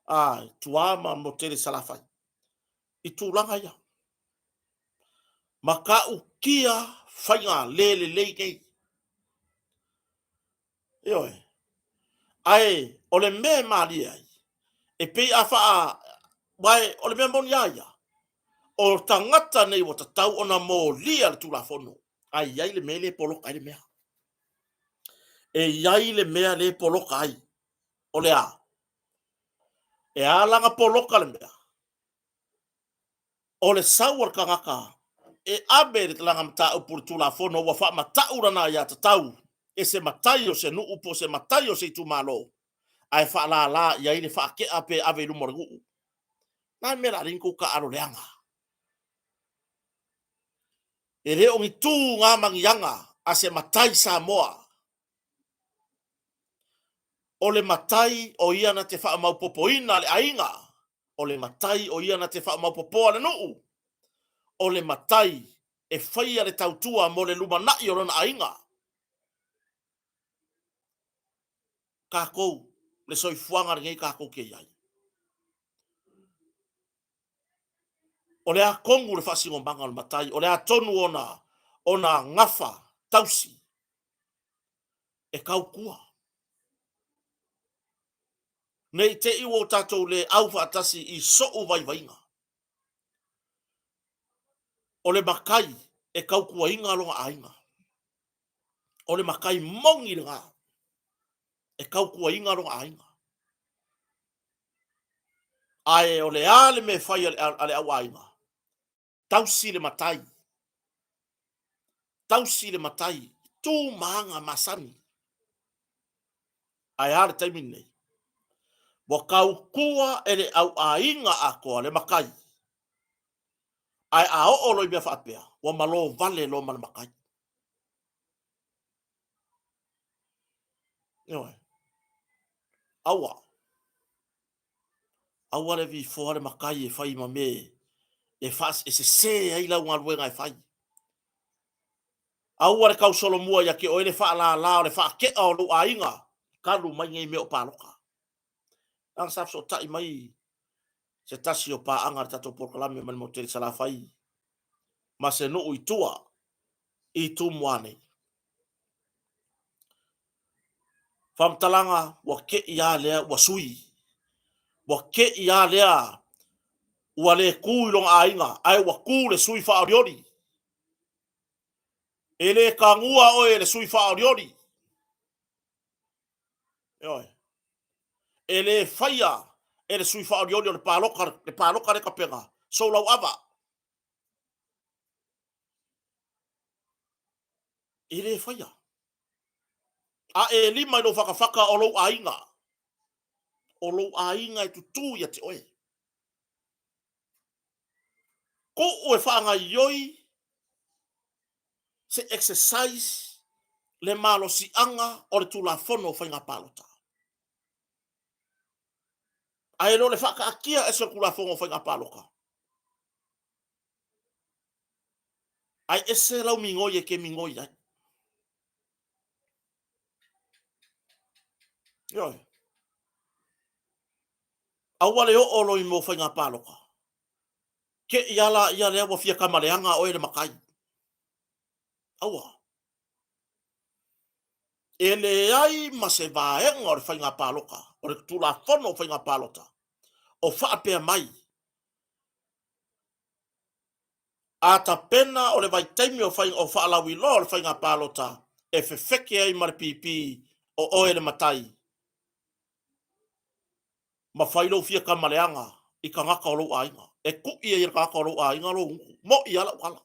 a tua ma Motele i Salafai i tulaga ia. Matautia faiga le lelei nei. Ioe. Ae o le mea e malie ai, e pei a faa... Aua o le mea moni lava ia, o tagata nei ua tatau ona molia le Tulafono, ae i ai le mea lea e poloka ai le mea. E i ai le mea lea e poloka ai. O le a? E ala ona poloka le mea, o le sau o le tagata e ave lana mataupu i le Tulafono ua faamatau lana aiatatau e se matai o se nuu po o se matai o se itumalo, ae faalala i ai le faatea pe ave i luma o le nuu. O le a le mea o le a ala ai ona outou taaalo leaga? E le o ni tu na ma ni aga a se matai Samoa. O le matai o ia na te faamaopopoina le aiga, o le matai o ia na te faamaopopoa le nuu, o le matai e faia le tautua mo le lumanai o lona aiga. Tatou, le soifuaga lenei tatou te i ai. O le a tonu le faasinomaga o le matai? O le a tonu ona gafa tausi e tautua? Ne i te i ua o tatou le au faatasi i sou vaivaiga. O le matai e tautuaina lona aiga. O le matai moni lena e tautuaina lona aiga. Ae o le a le mea e fai a le auaiga? Tausi le matai. Tausi le matai. Tu ma aga masani. Ae a le taimi lenei? Ua tautua e le auaiga atoa le matai. Ae a oo loa i mea faapea, ua malo vale loa ma le matai. Ioe. Aua. Aua le vifoa le matai e fai ma mea e, e sese ai lau galuega e fai. Aua le tausolomua ia te oe le faalala o le faatea o lou aiga, talu mai nei mea o palota. Leaga sa fesootai mai se tasi o paaga a le tatou polokalame mai le Motele Salafai ma se nuu i tua i Tumua nei. Faamatalaga ua te i lava lea ua sui. Ua te i lava lea ua le tu i lona aiga, ae ua tu le sui faaolioli. E le tagua oe e le sui faaolioli. Ioe. E le faia e le sui faaolioli o le palota, le palota le tapena, sou lauava. E le faia. A e lima i lou fatafata o lou aiga, o lou aiga e tutū ia te oe. Tuu e faagaioi se exercise le malosiaga o le Tulafono o Faiga Palota. Ae le o le faataatia ese o le Tulafono o Faiga Palota. Ae ese lau migoi e te migoi ai. Ioe. Aua le oo loa i mea o faiga palota. Te i ala ia lea ua fia tama leaga oe le matai. Aua. E leai ma se vaega o le faiga palota, o le Tulafono o Faiga Palota, o faapea mai. A tapena o le vaitaimi o fai, o faalauiloa o le faiga palota e fefeke ai ma le pipī o oe le matai, ma fai lou fia tama leaga i tagata o lou aiga. E kuʻi ai e le tagata o lou aiga lou gutu. Moʻi lava lau tala.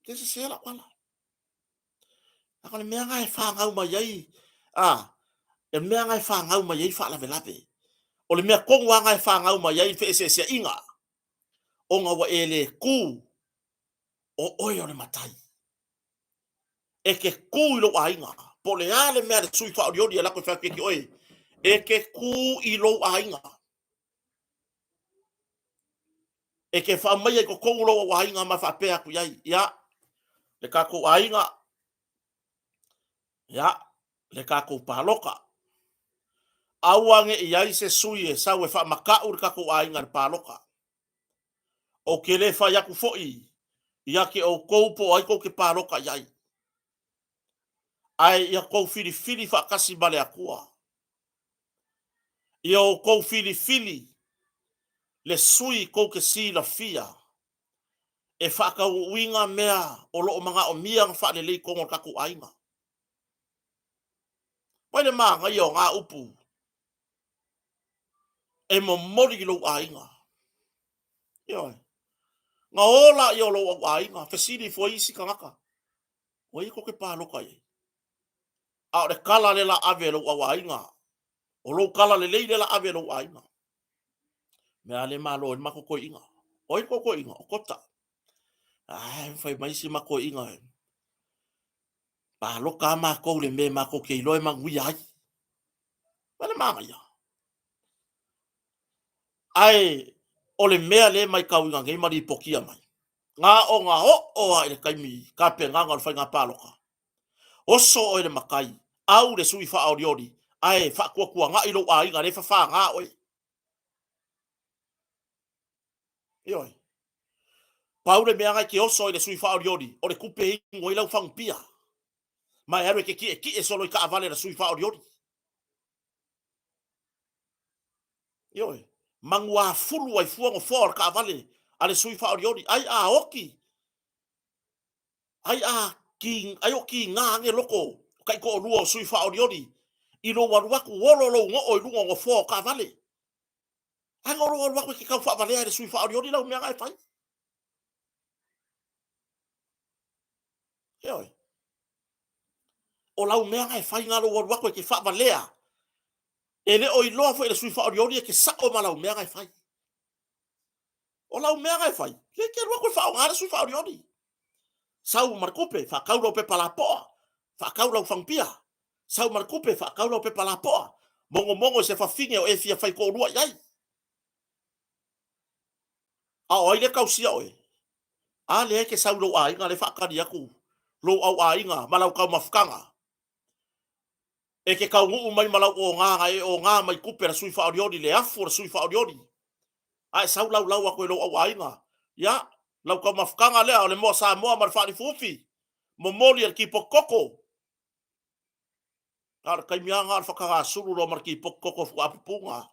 Te sese lau tala. Leaga o le mea lena e fanau mai ai, a, e mea lena e fanau mai ai faalavelave. O le mea tonu lava lena e fanau mai ai feeseeseaiga, ona ua e le tu o oe o le matai. E te tu i lou aiga, po o le a le mea a le sui faaolioli e alu atu e fai atu ia te oe, e te tu i lou aiga. E te faaumaia i totonu lou au aiga ma faapea atu i ai, ia, le tatou aiga, ia, le tatou palota. Aua ne i ai se sui e sau e faamata'u le tatou aiga i le palota. Ou te le fai atu foi ia te outou po o ai tou te palota i ai, ae ia tou filifili faatasi ma le Atua. Ia outou filifili le sui tou te silafia e faataunuuina mea o lo o manaomia ona faalelei i totonu o le tatou aiga. Vaai le manaia o na upu e momoli i lou aiga. Ioe. Na o laia o lou au aiga, fesili ifo ai isi tagata, o ai tou te palota i ai? A o le tala lea la ave e lou au aiga, o lou tala lelei lea la ave e lou aiga. Mea le malo ai le matou toeaina. O ai le tou toeaina? O Kota. Ai, fai mai si matou toeaina, palota lava matou i le mea matou te iloa e manuia ai. Vaai le manaia. Ae o le mea lea e matauina nei ma lipotia mai, na ona oo lava i le taimi tapenaga o le faiga palota, oso oe le matai, au le sui faaolioli, ae faatuatuanai lou aiga lea e fafaga oe. Ioe. Pau le mea na e te oso ai i le sui faaolioli, o le tupe e inu ai lau fagupia. Ma e alu e te tietie solo i taavale a le sui faaolioli. Ioe. Manuafulu ai fua nofoa o le taavale a le sui faaolioli. Ai a oti, ai a ki, ai o kiga ane loko o taitoalua o sui faaolioli i lou alu atu olo lou goo i luga o nofoa o taavale. Ai na o lou alu atu e te tau faavalea e le sui faaolioli lau mea na e fai. Ioe. O lau mea na e fai na lou alu atu e te faavalea. E le o iloa foi e le sui faaolioli e te sao ma lau mea na e fai. O lau mea na e fai, le te alu atu e faaaoga le sui faaolioli. Sau ma le tupe, faatau lau pepa lapoa, faatau lau fagupia. Sau ma le tupe, faatau lau pepa lapoa. Mogomogo i se fafine o e fia fai toalua i ai. A o ai lea e tausia oe? A lea e te sau i lou aiga lea e faatali atu lou au aiga ma lau taumafataga. E te taunuu mai ma lau oga na e oga mai tupe a le sui faaolioli, le afu o le sui faaolioli. A e sau laulau atu i lou au aiga, ia, lau taumafataga lea o le moa Samoa ma le faalifuufi, momoli e le kipoti koko. A o le taimi lava lena o le fatagasulu loa ma le kipoti koko faatoa pupuga.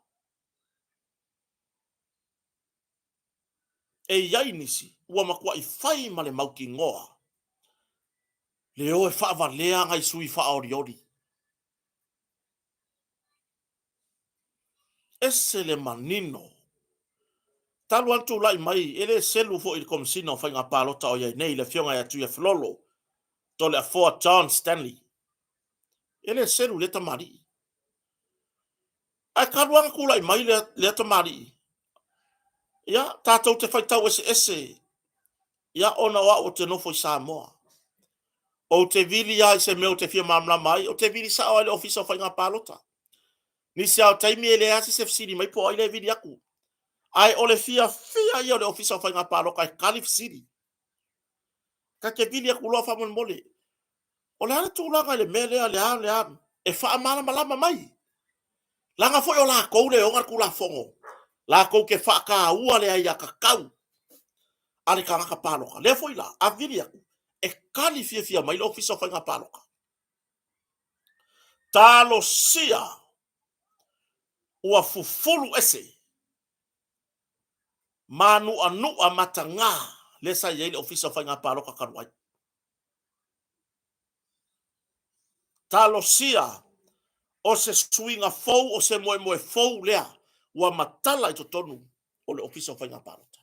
E i ai nisi ua matuai fai ma le mautinoa le o e faavalea nai sui faaolioli. Ese le manino. Talu lava ona tulai mai, e le selu foi i le Komesina o Faiga Palota o i ai nei, le Afioga ia Tuiafelolo Toleafoa John Stanley. E le selu i lea tamalii. Ae talu lava ona tulai mai lea, lea tamalii, ia, tatou te faitau eseese, ia, ona o au ou te nofo i Samoa. Ou te vili lava i se mea ou te fia malamalama ai, ou te vili sao lava i le Ofisa o Faiga Palota. Nisi lava o taimi e leai lava se fesili mai po o ai lea e vili atu. Ae o le fiafia ia o le Ofisa o Faiga Palota e tali fesili. Ta te vili atu loa faamolemole. O le a le tulaga i le mea lea, le a, le a, e faamalamalama mai. Leaga foi o latou le ona le Tulafono, latou te faataua le aiatatau a le tagata palota. Lea foi la, a vili atu, e tali fiafia mai le Ofisa o Faiga Palota. Talosia ua fufulu ese. Mānuʻanuʻa matagā lea sa i ai le Ofisa o Faiga Palota talu ai. Talosia o se suiga fou o se moemoe fou lea ua matala i totonu o le Ofisa o Faiga Palota.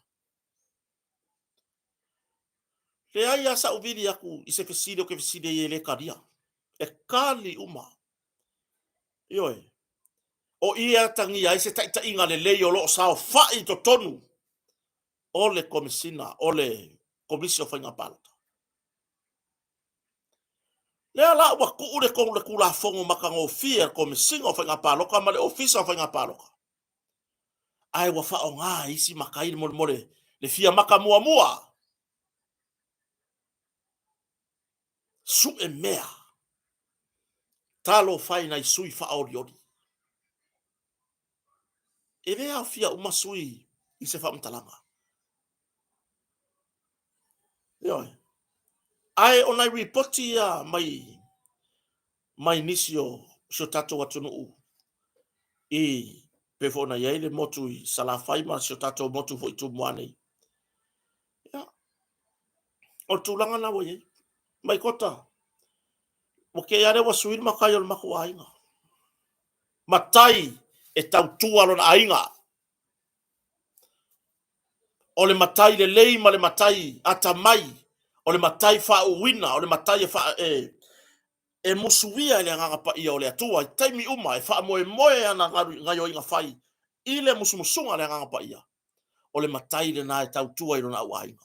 Leai lava sa'u vili atu i se fesili ou te fesili ai e le talia. E tali uma. Ioe. O i e atagia ai se taitaiga lelei o lo o saofa'i i totonu o le Komesina o le Komisi o Faiga Palota. Lea la ua tuu le Tulafono matagofie a le Komesina o Faiga Palota ma le Ofisa o Faiga Palota, ae ua faaaoga e isi matai le molemole le fia maka muamua sue mea talofa e nai sui faaolioli. E le aofia uma sui i se faamatalaga. Ioe. Ae o nai ripoti ia mai mai nisi o si o tatou atunuu i pei foi ona i ai le motu i Salafai ma si o tatou motu foi i Tumua nei. Ia, o le tulaga lena ua i ai. Mai Kota, ua te i lea ua sui le matai o le matou aiga. Matai e tautua lona aiga. O le matai lelei ma le matai atamai, o le matai faauuina, o le matai e, faa, e, e musuia e le Agaga Paia o le Atua i taimi uma e faamoemoe ana gaioiga fai i le musumusuga a le Agaga Paia, o le matai lena e tautua i lona auaiga.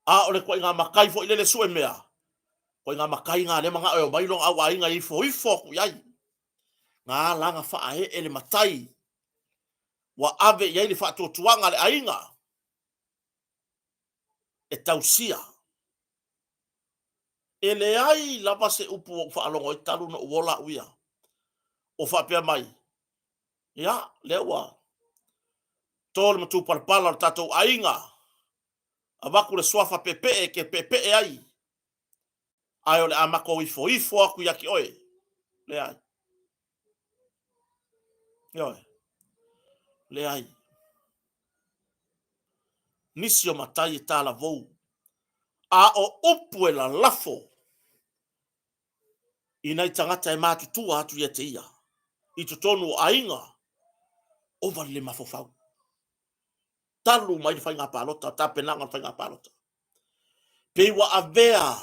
A o le ituaiga matai foi lele sue mea, ituaiga matai na lea manao e omai lona auaiga e ifoifo atu i ai. Na ala ona faaee le matai ua ave i ai le faatuatuaga a le aiga e tausia. E leai lava se upu ua ou faalogo ai talu ona ou ola au ia, o faapea mai, ia, lea ua to le matupalapala o le tatou aiga, avatu le suafa peepee e te peepee ai, ae o le a matou ifoifo atu ia te oe. Leai. Ioe. Leai. Nisi o matai e talavou, a o upu e lalafo i nai tagata e matutua atu ia te ia i totonu o aiga, ova le le mafaufau. Talu mai le faiga palota, tapenaga o le faiga palota. Pei ua avea,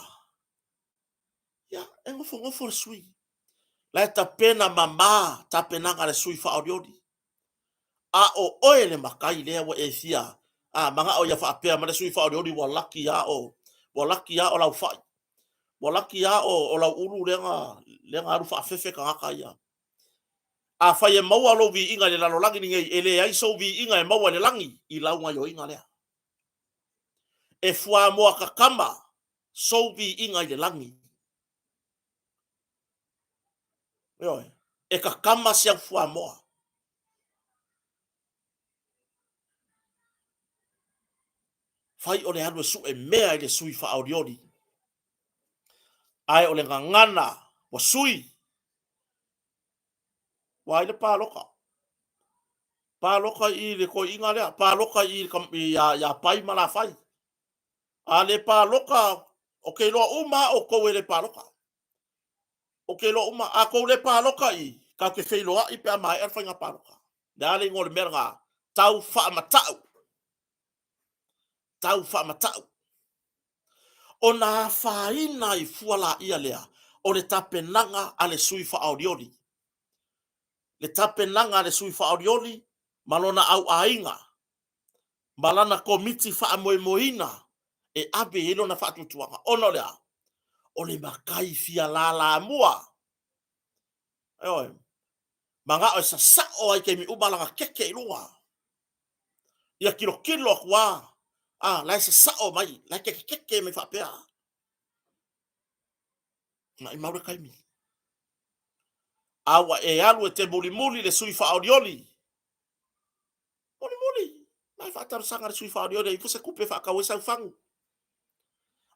ia, e nofonofo le sui. La e tapena mama tapenaga a le sui faaolioli. A o oe le matai lea ua e fia a manao ia faapea ma le sui faaolioli ua laki a o ua laki a o lau fai. Ua laki a o, o lau ulu lea na, lea na alu faafefe tagata ia. Afai e maua lou viiga i le lalolagi lenei, e leai sou viiga e maua i le lagi i lau gaioiga lea. E fuamoa kakama sou viiga i le lagi. Ioe, e kakama si au fuamoa. Fai o le alu e sue mea i le sui faaolioli. Ae o le gagana ua sui. Ua ai le palota. Palota i le toeaina lea, palota i ia Pai ma Lafai. A le palota, ou te iloa uma lava outou e le palota. Ou te iloa uma, a tou le palota i, tatou te feiloai pe a maea le faiga palota. Le a le igoa o le mea lena? Tau faamatau. Tau faamatau. Ona afaina ai fua laia lea o le tapenaga a le sui faaolioli. Le tapenaga a le sui faaolioli ma lona auaiga ma lana komiti faamoemoeina e ave i ai lona faatuatuaga. Ona o le a? O le matai fia lalamua. Ioe. Manao e sasao ai taimi uma lana keke i luga. Ia tilotilo atu a, a, la e sasao mai, la e kekekeke mai faapea. Maimau le taimi. A ua e alu e te mulimuli le sui faaolioli. Mulimuli, mai faatalosaga le sui faaolioli e ifo se tupe e faatau ai sau fagu.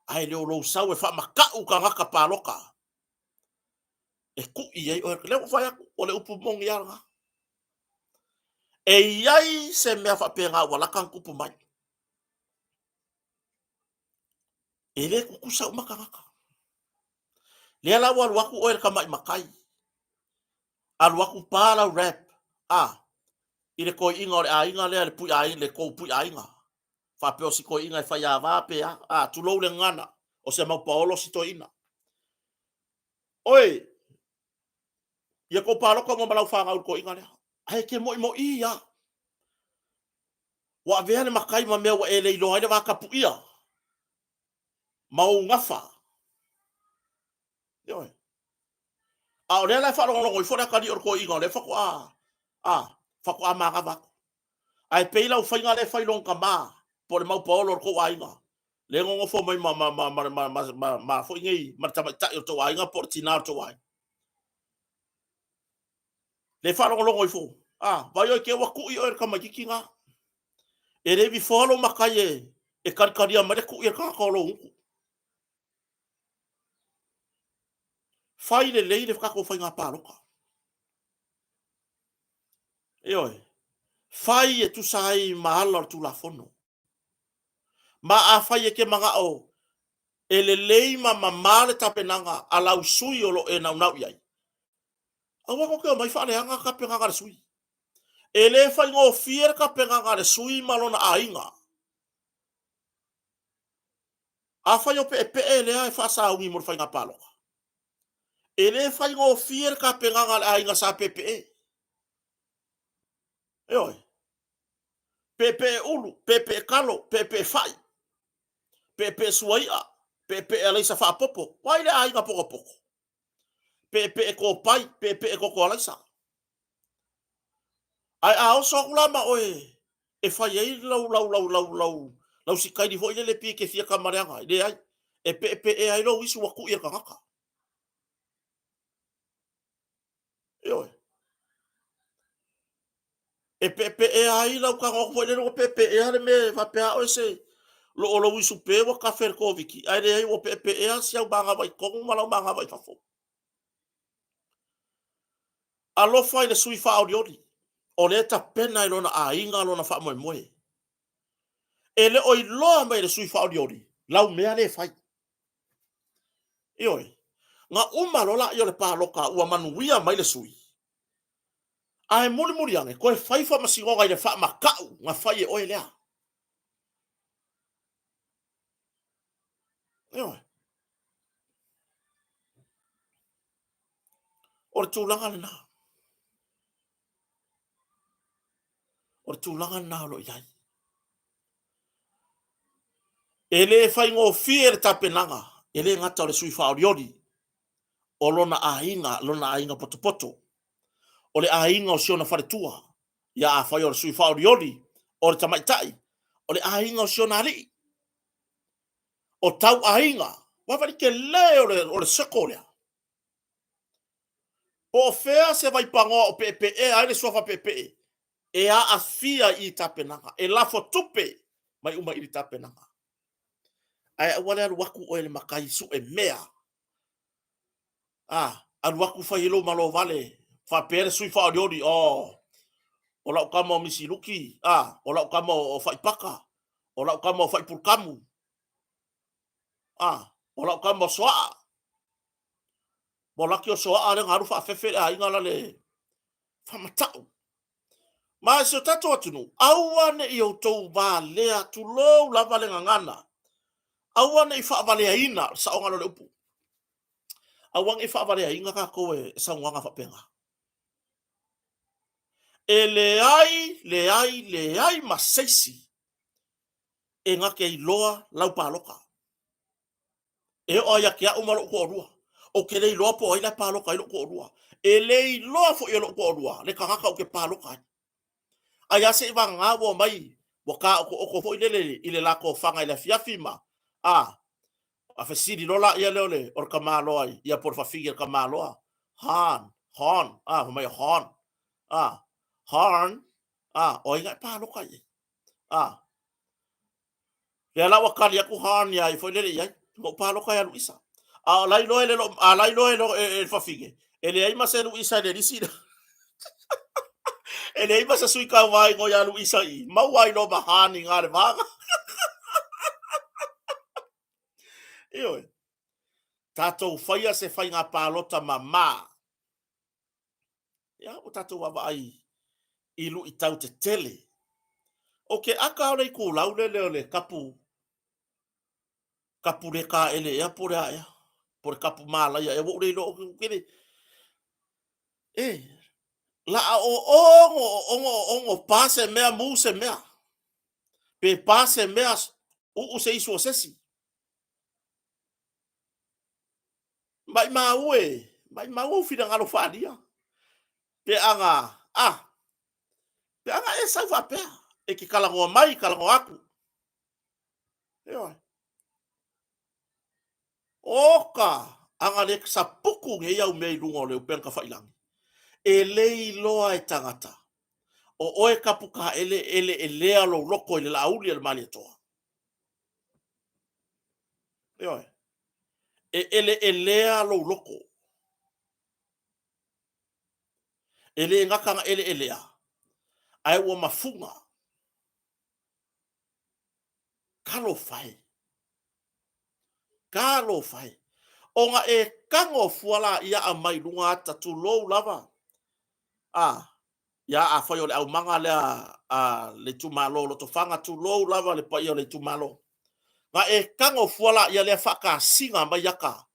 Ae le o lou sau e faamata'u tagata palota e ku'i ai oe. Lea ua fai atu, o le upu moni lava lena. E i ai se mea faapena ua lata ona tupu mai. E le tutusa uma tagata. Lea la ua alu atu oe le tamai matai, alu atu pa lau rap, a, i le toeaina o le aiga lea, le pui aiga, le tou pui aiga. Faapea o si toeaina e faiava pe a, a, tulou le gagana, o se mau paolo si toeaina. Oi, ia tou palota uma ma lau fanau i le toeaina lea. Ae e te moimoi lava. Ua avea le matai ma mea ua e le iloa ai le vatapuia ma ou gafa. Ioe. A o lea la e faalogologo ifo le atalii o le toeaina o lea faatoa, a, faatoa manava atu. Ae pei lau faiga lea e fai lona tama po o le mau paolo o le tou aiga, lea e nonofo mai ma, ma, ma, ma, ma, ma, ma, ma foi nei, ma le tamaitai o le tou aiga po o le tina o le tou aiga. Le faalogologo ifo, a, vai oi te ua tui oe le tamaititi na. E le vifoa lou matai e, e talitalia mai le tui a le tagata o lou gutu. Fai lelei le tatou faiga palota. Ioe. Fai e tusa ai ma ala o le Tulafono. Ma afai e te manao e lelei ma mamā le tapenaga a lau sui o lo o e naunau i ai, aua tou te omai faaleaga tapenaga a le sui. E le faigofie le tapenaga a le sui ma lona aiga. Afai o peepee lea e faasauni mo le faiga palota, e le faigofie le tapenaga a le aiga sa peepee. Ioe. Peepee ulu, peepee kalo, peepee fai, peepee suai'a, peepee alaisa faapopo. Vaai le aiga potopoto. Peepee kopai, peepee koko alaisa. Ae a oso atu la ma oe e fai ai lau lau lau lau lau lau sikaili foi lele pei e te fia tama leaga ai, leai, e peepeea ai lou isu ua tui e le tagata. Ioe. E peepeea ai lau tago atu foi lele ua peepeea le mea e faapea oe se lo o lou isu pe ua kafe le Koviti, ae leai ua peepeea si au manava i totonu ma lau manava i fafo. Alofa i le sui faaolioli, o lea e tapena e lona aiga lona faamoemoe. E le o iloa mai e le sui faaolioli lau mea lea e fai. Ioe. Na uma loa laia o le palota ua manuia mai le sui, ae mulimuli ane toe fai faamasinoga i le faamatau na fai e oe lea. Ioe. O le tulaga lena. O le tulaga lena o lo o i ai. E le faigofie le tapenaga, e le gata o le sui faaolioli, o lona aiga, lona aiga potopoto, o le aiga o si ona faletua, ia afai o le sui faaolioli, o le tamaitai, o le aiga o si ona alii, o tau aiga, vaavaai le tele o le, o le circle lea. Po o fea se vaipanoa o peepeea ai le suafa peepee, e aafia i tapenaga, e lafo tupe mai uma i le tapenaga. Ae aua le alu atu oe le matai sue mea. A, alu atu fai ai lou malo vale, faapea le sui faaolioli, oh, o lau tama o Misiluki, a, o lau tama o Faipaka, o lau tama o Faipulukamu, a, o lau tama o Soaa. Mo laki o Soaa lea na alu faafefe le aiga la le faamatau. Ma si o tatou atunuu, aua ne i outou valea, tulou lava le gagana, aua ne i faavaleaina, o le saoga lea o le upu, aua ne i faavaleaina tatou e saunoaga faapena. E leai, leai, leai ma se isi e na te iloa lau palota. E oo lava ia te au ma lou toalua. Ou te le iloa po o ai la e palota ai lou toalua. E le iloa foi e lou toalua le tagata ou te palota ai. Ai lava se i vagana ua omai ua taotooto foi lele i le latou faga i le afiafi ma a a fesili loa laia lea o le o le tamaloa ia po o le fafine o le tamaloa Han, Hon, a fai mai Hon, a Hon, a o ai na e palota i ai? A Lea la ua tali atu Han ia foi lele i ai, na ou palota ia Luisa. A o la iloa e le a la iloa e le fafine, e leai ma se Luisa i le lisi lea. E leai ma se sui tauva i ia Luisa i maua ai loa ma hani ngā le vaga. Ioe. Tatou faia se faiga palota mamā. Ia, ua tatou vaavaai i luitau tetele. O ke aka o le itulau lele o le kapu, kapu le kāʻele ea po o le a ea, po o le kapu mālaia ea, ua ou le iloa, ou ke le, e, laʻa oogo, oogo, oogo, pa se mea, mū se mea, pe pa se mea, uu se isu o se isi. Maimau e, maimau ou finagalo faaalia. Pe aga, a, pe aga e sau faapea, e te talanoa mai, talanoa atu. Ioe. Oka, aga le sapuku nei au mea i luga o le upega tafailagi. E le iloa e tagata, o oe kapu kaele eleelea lou loto i le laauli a le Malietoa. Ioe. E eleelea lou loto. E le gata na eleelea, ae ua mafuga. Talofa e. Talofa e. Ona e tago fua laia aumai luga ata, tulou lava. A, ia afai o le aumaga lea a le itumalo o Lotofaga, tulou lava le paia o le itumalo. Na e tago fua laia lea faatasiga mai ata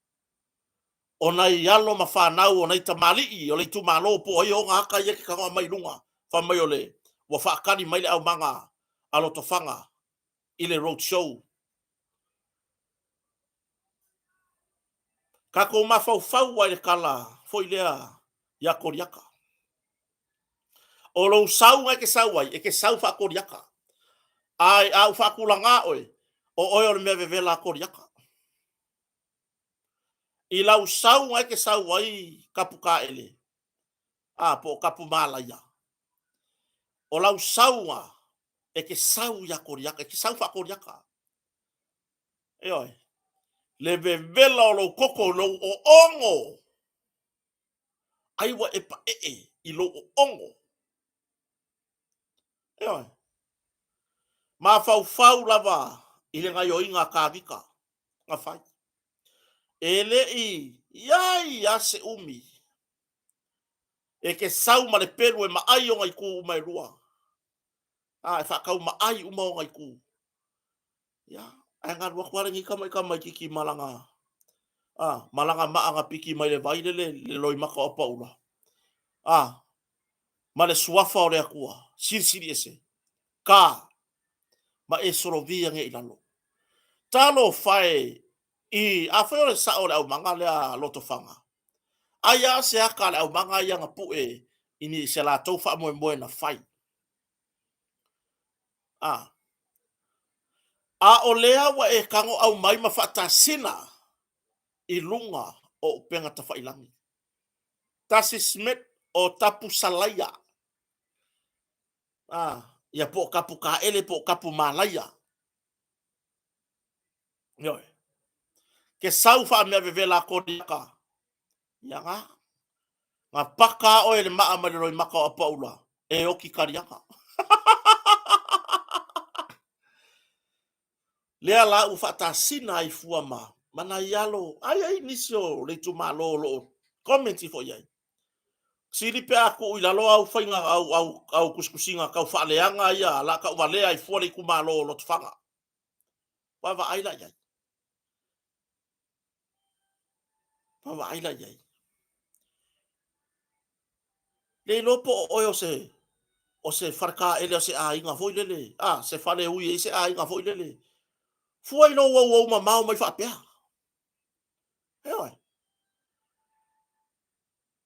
o nai alo ma fanau o nai tamalii o le itumalo po o ai ona ata ia e te tago aumai i luga, fai mai o le ua faatali mai le aumaga a Lotofaga i le road show. Tatou mafaufau ai i le tala foi lea ia Koliata. O lou sauga e te sau ai, e te sau faa-Koliata. Ae a ou faatulagā oe, o oe o le mea vevela a Koliata. I lau sauga e te sau ai Kapukaele, a, po o Kapumalaia, o lau sauga e te sau ia Koliata, e te sau faa-Koliata. Ioe. Le vevela o lou toto i lou oogo, ai ua e paee i lou oogo. Ioe. Mafaufau lava i le gaioiga a Tavita na fai. E le i i ai a se umi e ke sau ma le pelu e maai ona itu uma e lua. A, e faataumaai uma ona itu. Ia, ae galu atu lava lenei tamai tamaitiiti ma lana, a, ma lana maa na piki mai le vai lele, le loimata o Apaula, a, ma le suafa o le Atua, Silisili Ese, ka, ma e solovia nei i lalo. Talofa e, i, afai o le sao o le aumaga lea a Lotofaga, ai a se aka a le aumaga ia na pue i ni se latou faamoemoe na fai. A. A o lea ua e tago aumai ma faatasina i luga o upega tafailagi. Tasi Smith o Tapusalaia. A, ia po o Tapukaele po o Tapumalaia. Ioe. Ke sau faamea vevela a Koliata. Ia ga. Ga paka a oe le maa mai le loimata o Apaula e oki kaliaga. Lea la ua faatasina ai fua ma ma nai alo ai ai nisi o le itumalo o lo o comment ifo i ai. Sili pe a tuu i lalo au faiga au au au tusitusiga tau faaleaga ia la tau valea ai fua le itumalo o Lotofaga. Vaavaai la i ai. Vaavaai la i ai. Le iloa po o oe o se o se faletaele o se aiga foi lele, a, se fale ui ai se aiga foi lele. Fua i lou auau mamao mai faapea. Ioe.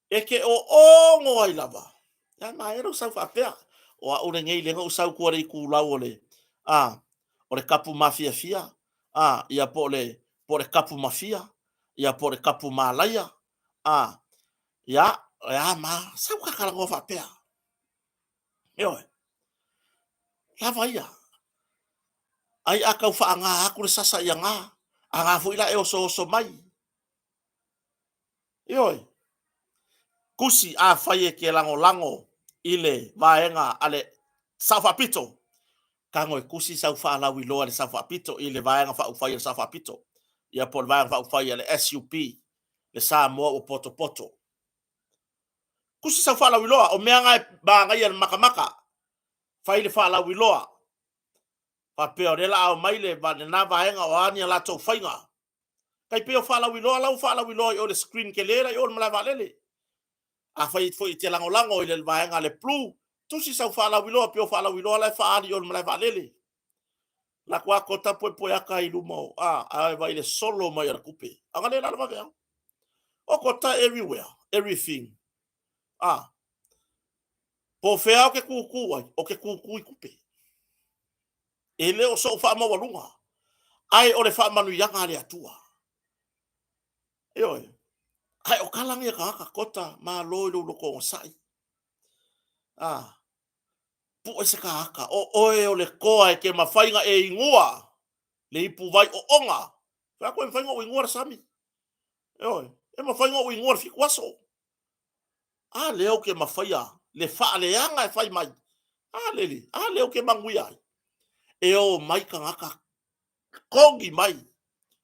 E ke oogo ai lava. Ia ma e lou sau faapea. O au lenei lea na ou sau tua le itulau o le, a, o le kapu mafiafia, a, ia po o le, po o le kapu mafia, ia po o le kapu malaia, a, ia, e a ma, sau ta talanoa faapea. Ioe. Lava ia. Ai a tau faagā atu le sasa ia gā, a gā foi la e osooso mai. Ioe. Kusi, afai e te lagolago i le vaega a le Sao Faapito, tago e tusi sau faalauiloa i le Sao Faapito i le Vaega Faaupufai a le Sao Faapito, ia po o le Vaega Faaupufai a le SUP, le Samoa ua potopoto. Tusi sau faalauiloa, o mea na e manaia i le matamata, fai le faalauiloa, faapea o lea o le a omai lena vaega o a ni a latou faiga. Tai pei o faalauiloa la ua faalauiloa i o i le screen tele la i o i le malae vaalele. Afai foi e te lagolago i le vaega a le Blue, tusi sau faalauiloa pei o faalauiloa la e faaali i o i le malae vaalele. Alu atu lava Kota puepue ata i luma o, a, ae vaai i le solo mai o le tupe. Agalelei la le vaveao. O Kota everywhere, everything. A, po o fea ou te tutu ai, ou te tutu i tupe. E le o sou faamaualuga, ae o le faamanuiaga a le Atua. Ioe. Ae o tala nei a tagata, Kota, malo i lou loto onosai. A, pue se ta ata, o oe o le toa e te mafai ona e inua le ipuvai oona. Fai atu e mafai ona ou inua le sami. Ioe, e mafai ona ou inua le fitu aso. A lea ou te mafaia le faaleaga e fai mai. A lele, a lea ou te manuia ai. E o mai tagata togi mai,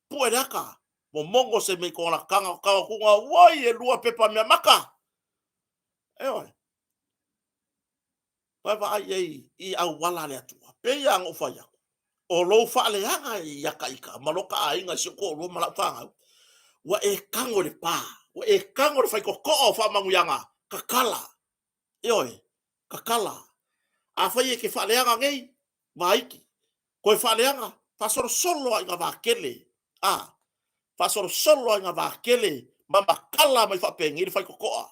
pue le ata, momono se mea i kona lakaga, tau atu, auoi, e lua pepa mea maka. Ioe. Vaai vaai i ai i auala a le Atua. Pei lava ona ou fai atu, o lou faaleaga ia ta ita ma lo ta aiga i si ou toalua ma lau fanau, ua e tago i le pa, ua e tago i le faitotoa o faamanuiaga, tatala. Ioe, tatala. Afai e te faaleaga nei, vaiti. Toe faaleaga, faasolosolo lava ina vatele. A, faasolosolo lava ina vatele ma matala mai faapenei le faitotoa.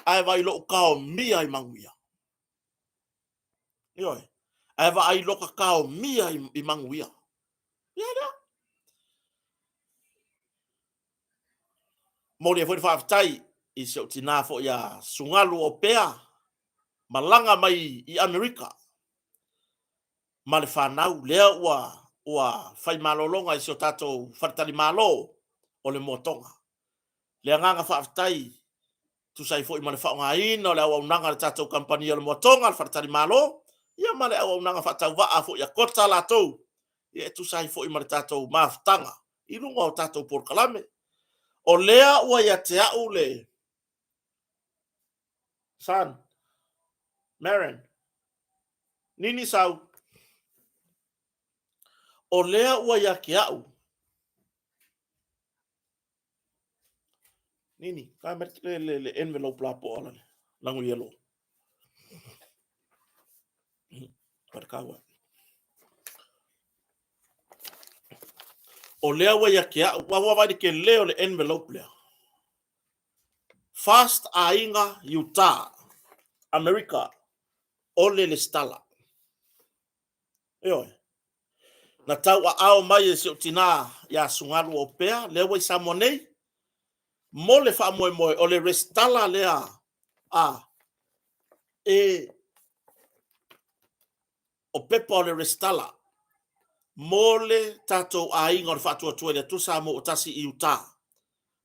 Ae vaai lou taomia i manuia. Ioe. Ae vaai lota taomia i manuia. Ia lea. Momoli ai foi le faafetai i si ou tinā foi ia Sugalu Opea, malaga mai i Amerika ma le fanau lea ua ua fai malologa i si o tatou faletalimalo o le Moatoga. Le agaga faafetai tusa ai foi ma le faaaogaina o le auaunaga a le tatou kamupani o le Moatoga, le faletalimalo, ia ma le auaunaga faatauvaa foi a Kota latou, ia e tusa ai foi ma le tatou mafutaga i luga o tatou polokalame. O lea ua ia te au le Son, Maren, Nini Sau, o lea ua ia te au Nini, kai mai le, le, le envelope la po ala le langu yellow. Parakaua. O lea ua ia ke au, ua ua vai ke leo le envelope lea. Fast Aiga Utah, America, ole le stala. Ioe. Na tauaao mai e si ou tinā iā Sugalu Opea, lea ua i Samoa nei, mo le faamoemoe o le resitala lea a e o pepa o le resitala mo le tatou aiga o le Faatuatua i le Atua Samoa ua tasi i Utah.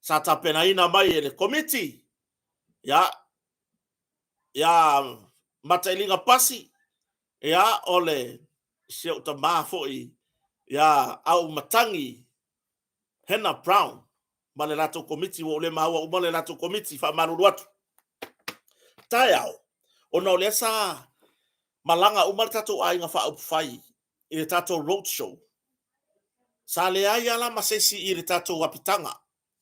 Sa tapenaina mai e le Komiti, ia, ia Matailiga Pasi, Ia, o le si ou tamā foi ia Auimatagi Hannah Brown ma le latou komiti, ua ou le maua uma le latou komiti, faamalulu atu. Taeao, ona o lea sa malaga uma le tatou aiga faaupufai i le tatou road show, sa leai lava la ma se isi i le tatou apitaga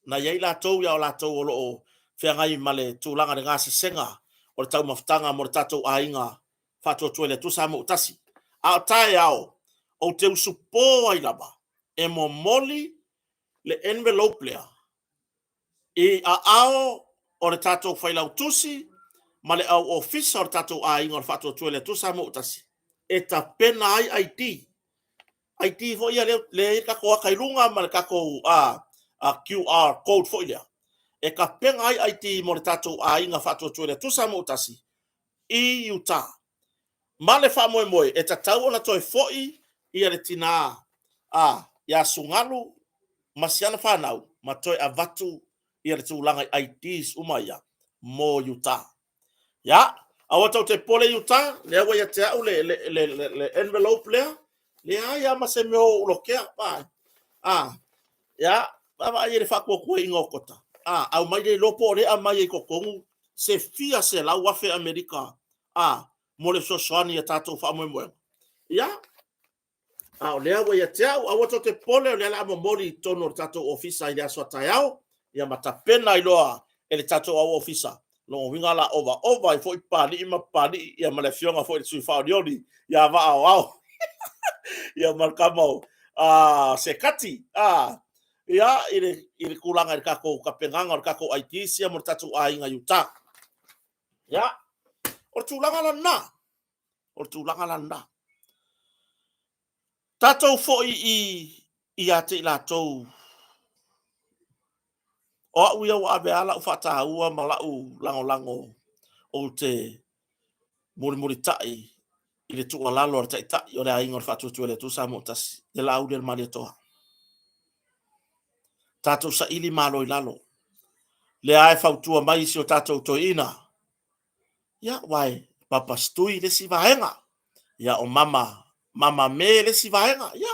na i ai latou ia o latou o lo o feagai ma le tulaga i le gasesega o le taumafataga mo le tatou aiga faatuatua i le Atua Samoa ua tasi. A o taeao, ou te usupo ai lava e momoli le envelope lea i aao o le tatou Failautusi ma le au ofisa o le tatou aiga o le Faatuatua i le Atua Samoa ua tasi e tapena ai ID. ID foi ia lea e i ai le tatou ata i luga ma le tatou QR code foi lea, e tapena ai ID mo le tatou aiga Faatuatua i le Atua Samoa ua tasi i Utah. Ma le faamoemoe e tatau ona toe foi ia le tinā a ia Sugalu ma si ana fanau ma toe avatu ia le tulaga i IDs uma ia mo Utah. Ia, Aua tou te popole Utah, lea ua ia te au le, le, le, le, le envelope lea, leai lava ma se mea o ou lokea. Vaai. A, ia, vaavaai i le faatuatuaina o Kota. A, aumai le iloa po o lea aumai ai i totonu se fia 100,000 Amerika, a, mo le fesoasoani i a tatou faamoemoega. Ia, a o lea ua ia te au, aua tou te popole, o lea o le a momoli i totonu o le tatou ofisa i le aso a taeao, ia ma tapena ai loa e le tatou au ofisa. Lona uiga o le a ovaova ai foi Papalii ma Papalii, ia ma le afioga foi i le sui faaolioli ia Vaaoao, ia ma le tama o Sekati, ia, i le tulaga i le tatou tapenaga o le tatou IDs ia mo le tatou aiga i Utah. Ia, o le tulaga la lena. O le tulaga la lena. Tatou foi i ia te i latou o au ia ua ave lava lau faataua ma lau lagolago ou te mulimulitai i le tuualalo a le Taitai o le Aiga o le Faatuatua i le Atua Samoa ua Tasi, le Laauli a le Malietoa. Tatou saili malo i lalo. Lea e fautua mai si o tatou toeaina, ia, aua e Papa Stui le isi vaega, ia, o Mama, Mama Me le isi vaega, ia,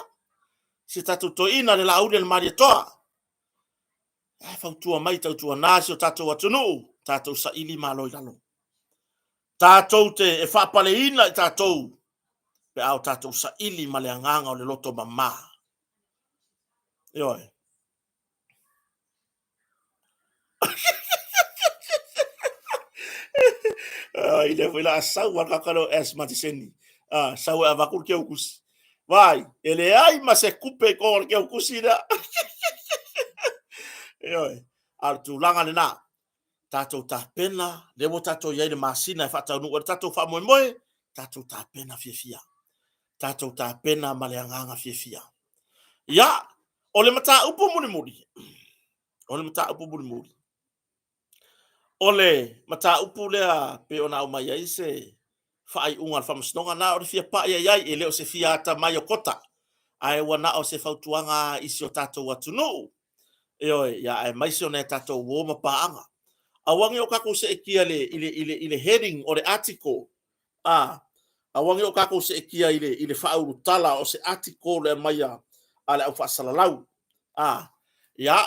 si o tatou toeaina le Laauli a le Malietoa. Lea e fautua mai tautuana si o tatou atunuu, tatou saili malo i lalo. Tatou te e faapaleina i tatou pe a o tatou saili ma le agaga o le loto mama. Ioe. Ai, lea foi la a sau a kaka leo S Matiseni. Ah, sau e avatu le keukusi. Vai, e leai ma se kupe i kona o le keukusi lea. Ioe, a o le tulaga lena. Tatou tapena, lea ua tatou i ai i le masina e faataunuu ai le tatou faamoemoe, tatou tapena fiafia. Tatou tapena ma le agaga fiafia. Ia, o le mataupu mulimuli, o le mataupu mulimuli, o le mataupu lea pei ona aumai ai se faaiuga a le Faamasinoga, na o le fia pai ai ai, e le o se fia atamai o Kota, ae ua na o se fautuaga i si o tatou atunuu, ioe, ia, aemaise o nai a tatou uo ma paaga. Aua ne i o tatou seetia i le, i le, i le, i le heading o le article, a, aua ne i o tatou seetia i le, i le faaulutala o se article le aumaia a le aufaasalalau, a, ia,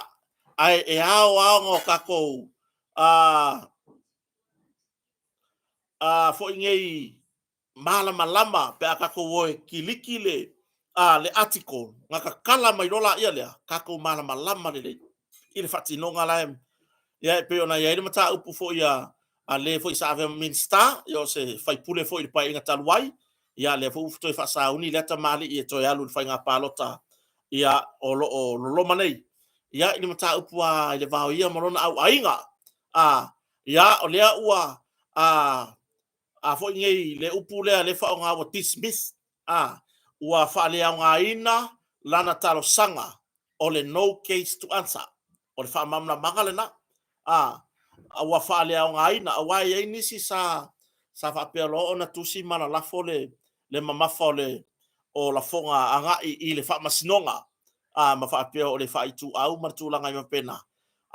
ae e ao lava ona o tatou, a, a, foi nei malamalama pe a tatou o e kiliki le, a, le article, ona tatala mai loa laia lea, tatou malamalama lelei i le faatinoga la e, ia, e pei ona i ai le mataupu foi a, a le foi sa avea ma Minisita, ia o se faipule foi i le Paeaiga talu ai, ia lea foi ua toe faasauni lea tamalii e toe alu i le faiga palota, ia, o lo o loloma nei, ia, i le mataupu a i le va o ia ma lona auaiga, a, ia, o lea ua, a, a foi nei le upu lea le faaaoga ua dismiss, a, ua faaleaogaina lana talosaga o le no case to answer. O le faamalamalamaga lena. A, ua faaleaogaina, aua e i ai nisi sa, sa faapea loa ona tusi ma lalafo le, le mamafa o le, o lafoga agai i le faamasinoga, a, ma faapea o le faaituau ma le tulaga i faapena.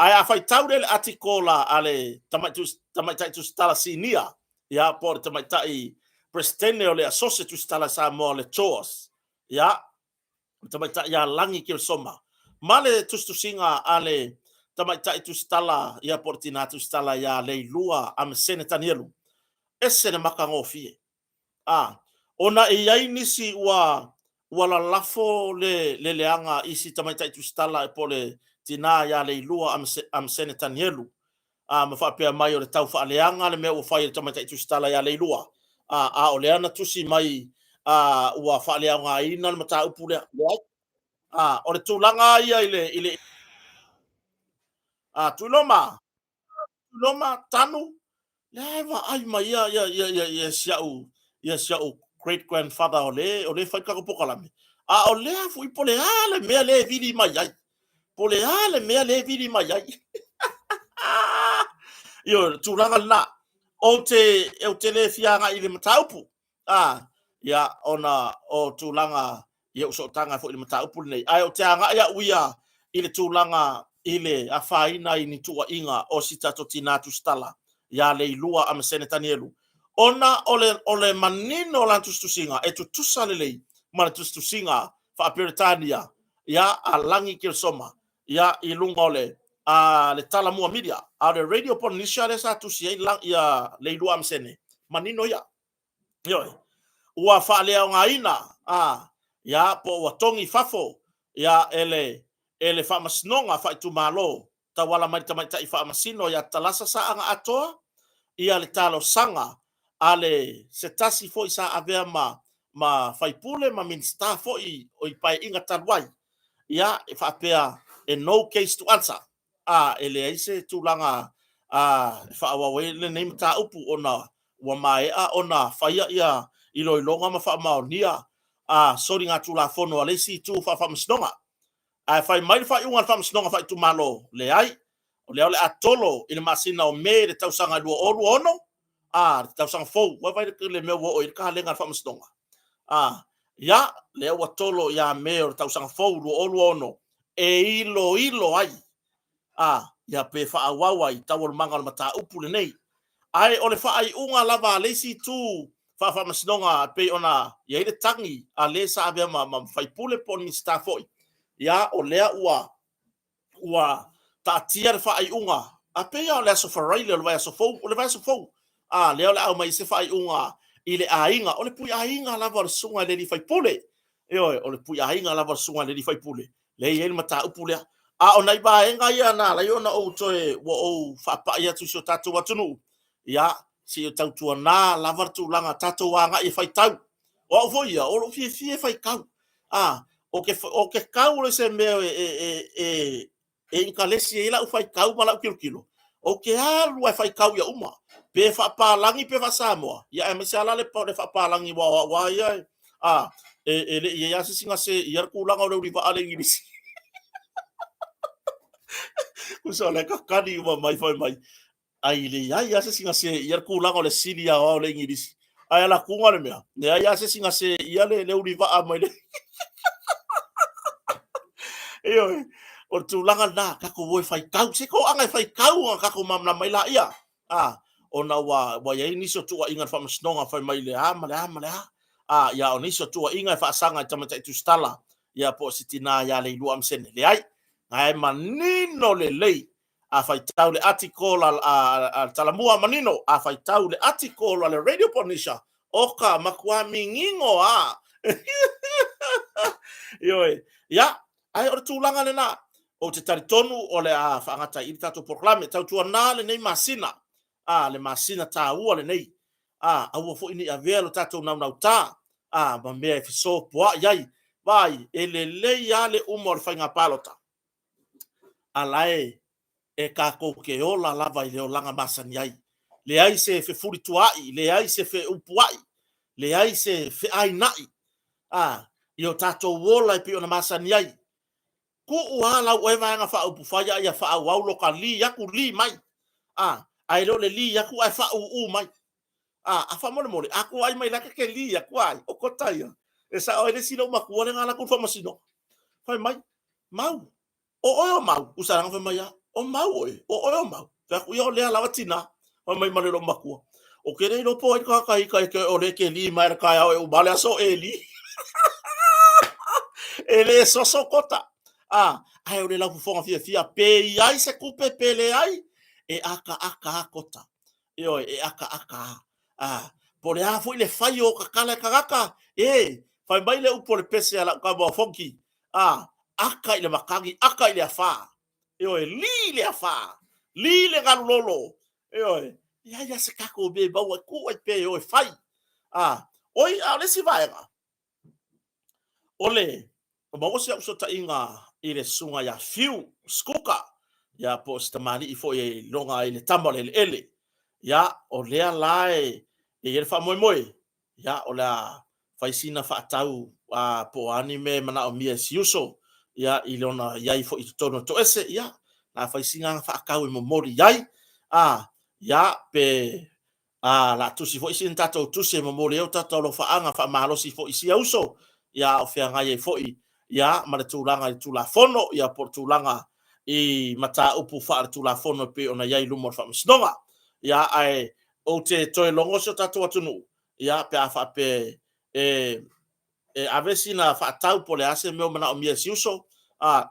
Ae a faitau lea i le article a le Tamaitai Tusitala Sinia, ia, po o le Tamaitai Peresetene o le Asosi Tusitala i Samoa o le CHOAS, ia, le Tamaitai ia Lagi Keresoma, ma le tusitusiga a le Tamaitai Tusitala, ia, po o le Tina Tusitala ia Leilua Amesene Tanielu, ese le matagofie. A, ona e i ai nisi ua, ua lalafo le, le leaga i si tamaitai tusitala po o le tina ia Leilua Amesene Tanielu, a, ma faapea mai o le tau faaleaga le mea ua fai e le tamaitai tusitala ia Leilua, a, a o lea na tusi mai, a, ua faaleaogaina le mataupu lea. Leai. A, o le tulaga ia i le, i le, a, Tuiloma, Loma, Tanu, lea e vaai mai ia, ia, ia, ia, ia si au, ia si au great grandfather o le, o le fai tatou polokalame. A o lea foi po le a le mea lea e vili mai ai. Po le a le mea lea e vili mai ai. Ioe, tulaga lena. Ou te, ou te le fia agai i le mataupu. A, ia, ona o tulaga i ou sootaga foi i le mataupu lenei. Ae ou te agai au ia i le tulaga i le afaina i ni tuuaiga o si tatou tina tusitala ia Leilua Amesene Tanielu. Ona o le, o le manino o lana tusitusiga e tutusa lelei ma le tusitusiga faa-Peretania ia a Lagi Keresoma ia i luga o le a le Talamua Media, a o le Radio Polynesia lea sa tusi ai la, ia Leilua Amesene, manino ia. Ioe. Ua faaleaogaina a ia po ua togi i fafo ia e le e le Faamasinoga Faaitumalo tauala mai le Tamaitai Faamasino ia Talasa Saaga Atoa ia le talosaga a le se tasi foi sa avea ma ma faipule ma Minisita foi o i Paeaiga talu ai, ia e faapea e no case to answer, a e leai se tulaga a e faaauau ai lenei mataupu ona ua maea ona faia ia iloiloga ma faamaonia a soligatulafono a le isi itu faafaamasinoga. Ae fai mai le faaiuga a le Faamasinoga Faaitumalo, leai, o lea o le a tolo i le masina o Me i le tausaga 2026, a, le tausaga fou, vaai le mea ua oo i ai le kalega a le Faamasinoga. A, ia, lea ua tolo ia Me o le tausaga fou 2026 e iloilo ai a, ia pe faaauau ai taualumaga o le mataupu lenei. Ae o le faaiuga lava a le isi itu faafaamasinoga e pei ona i ai le tagi a le sa avea ma, ma faipule po o le Minisita foi, ia, o lea ua, ua taatia le faaiuga, a pei lava o le aso Faraile o le vaiaso fou, o le vaiaso fou, a, lea o le a aumai ai se faaiuga i le aiga, o le puiaiga lava o le susuga i le alii faipule, ioe, o le puiaiga lava o le susuga i le alii faipule, lea e i ai le mataupu lea. A o nai vaega ia na ala ai ona ou toe, ua ou faapai atu i si o tatou atunuu, ia, se i tautuana lava le tulaga, tatou agai e faitau. O au foi ia, o lou fiafia e faitau. A, o ke, o ke kau o se mea e, e, e, e, e inkalesi ai lau faitau ma lau tilotilo, ou te alu lava e faitau ia uma, pe faapalagi pe faasamoa, ia aemaise lava la le, le faapalagi aua o au lava ia e, a, e, e le i i ai lava se isi gase i ia le tulaga o le ulivaa le Igilisi. Tusa o la e kakali uma mai fai mai, ai leai lava se isi gase i ia le tulaga o le sili aoao o le Igilisi. Ae ala atu le mea, leai lava se isi gase i ia le, le ulivaa mai le... Ioe, o le tulaga lena, tatou o e faitau, se toaga e faitau ona tatou malamalama ai laia. A, ona ua, ua i ai nisi o tuuaiga i le faamasinoga fai mai le a ma le a ma le a. A, ia o nisi o tuuaiga e faasaga i tamaitai tusitala, ia po o se tina ia Leilua Amesene. Leai, na e manino lelei a faitau le article a, a, a le Talamua manino, a faitau le article a le Radio Polynesia, oka matua mingingo a. Ioe, ia, ae o le tulaga lena, ou te talitonu o le a faagata i le tatou polokalame, tautuana lenei masina, a, le masina taua lenei, a, aua foi ne i avea lo tatou naunauta, a, ma mea e fesopoai ai, vaai, e lelei lava le uma o le faiga palota, a la e e tatou te ola lava i le olaga masani ai. Leai se fefulituaai, leai se feupuai, leai se feaina'i, a, i o tatou ola e pei ona masani ai. Tuu lava lau oe vaega faaupufai a ia faaauau lo ta li atu li mai, a, ae le o le li atu ae faauu mai. A, a faamolemole, a tuuai mai la ta te li atu ai, o kota ia. E sao ai le isi lou matua lea na alu atu i le faamasinoga. Fai mai, Mau, o oe o Mau? Usa lana fai mai, a, o Mau oe, o oe o Mau. Fai atu, ia o lea lava tinā. Fai mai ma le lou matua, O ke le iloa po o ai le tagata ita e ke o le ke li mai le taeao e uma le aso e li. E le soso kota. A, ae o le laufofoga fiafia, pe i ai se tupe pe leai, e akaaka a kota. Ioe, e akaaka a. A, po o le a foi le fai o tatala e tagata, e, fai mai le upu o le pese a lau tama o Fonki, a, aka i le matagi, aka i le afā. Ioe, li i le afā, li i le galu lolo. Ioe, leai lava se tatou mea e maua ai, tuu ai pea e o e fai. A, oi, a o le isi vaega, o le maua si au fesootaiga i le susuga ia Fiu Skuka, ia po o se tamalii foi e iloga ai le tama o le eleele. Ia, o lea la e i ai le faamoemoe, ia o le a fai sina faatau a po o a ni mea e manaomia e si uso, ia i lona i ai foi i totonu o Toese, ia o le a fai sina faatau e momoli i ai, a, ia pe A, la tusi foi sina tatou tusi e momoli ai o tatou alofaaga faamalosi foi i sia uso, ia a o feagai ai foi ia ma le tulaga i le Tulafono, ia po o le tulaga i mataupu faale-Tulafono e pei ona i ai i luma o le Faamasinoga. Ia, ae Ou te toe logo si o tatou atunuu, ia, pe a faapea e, e ave sina faatau po o le a se mea o manaomia e si uso, a,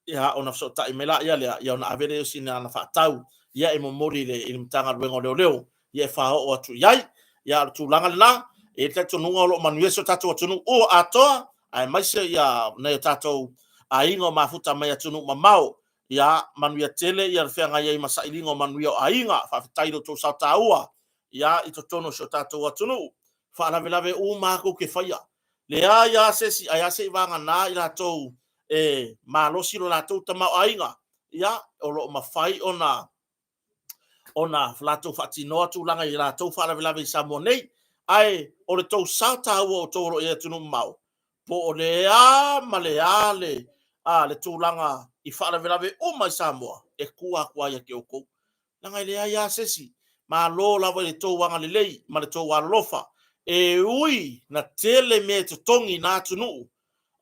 ia, ona fesootai mai laia lea, ia, ona ave lea o sina ana faatau, ia, e momoli i le, i le Matagaluega o Leoleo, ia, e faaoo atu i ai. Ia, o le tulaga lena, e i ai le talitonuga o lo o manuia si o tatou atunuu ua atoa, aemaise ia nai o tatou aiga o mafuta mai atunuu mamao. Ia, manuia tele ia le feagai ai ma sailiga o manuia o aiga. Faafetai i lo outou sao taua, ia, i totonu o si o tatou atunuu. Faalavelave uma lava tou te faia. Leai lava se isi, ae a se i vagana i latou e malosi lo latou tamaoaiga, ia, o lo o mafai ona ona latou faatinoa tulaga i latou faalavelave i Samoa nei. Ae o le tou sao taua o outou o lo o i ai i atunuu mamao, po o le a ma le a le, a, le tulaga i faalavelave uma i Samoa, e tua atu lava ia te outou. Leaga e leai lava se isi. Malo lava i le tou agalelei ma le tou alolofa. E ui na tele mea e totogi i na atunuu,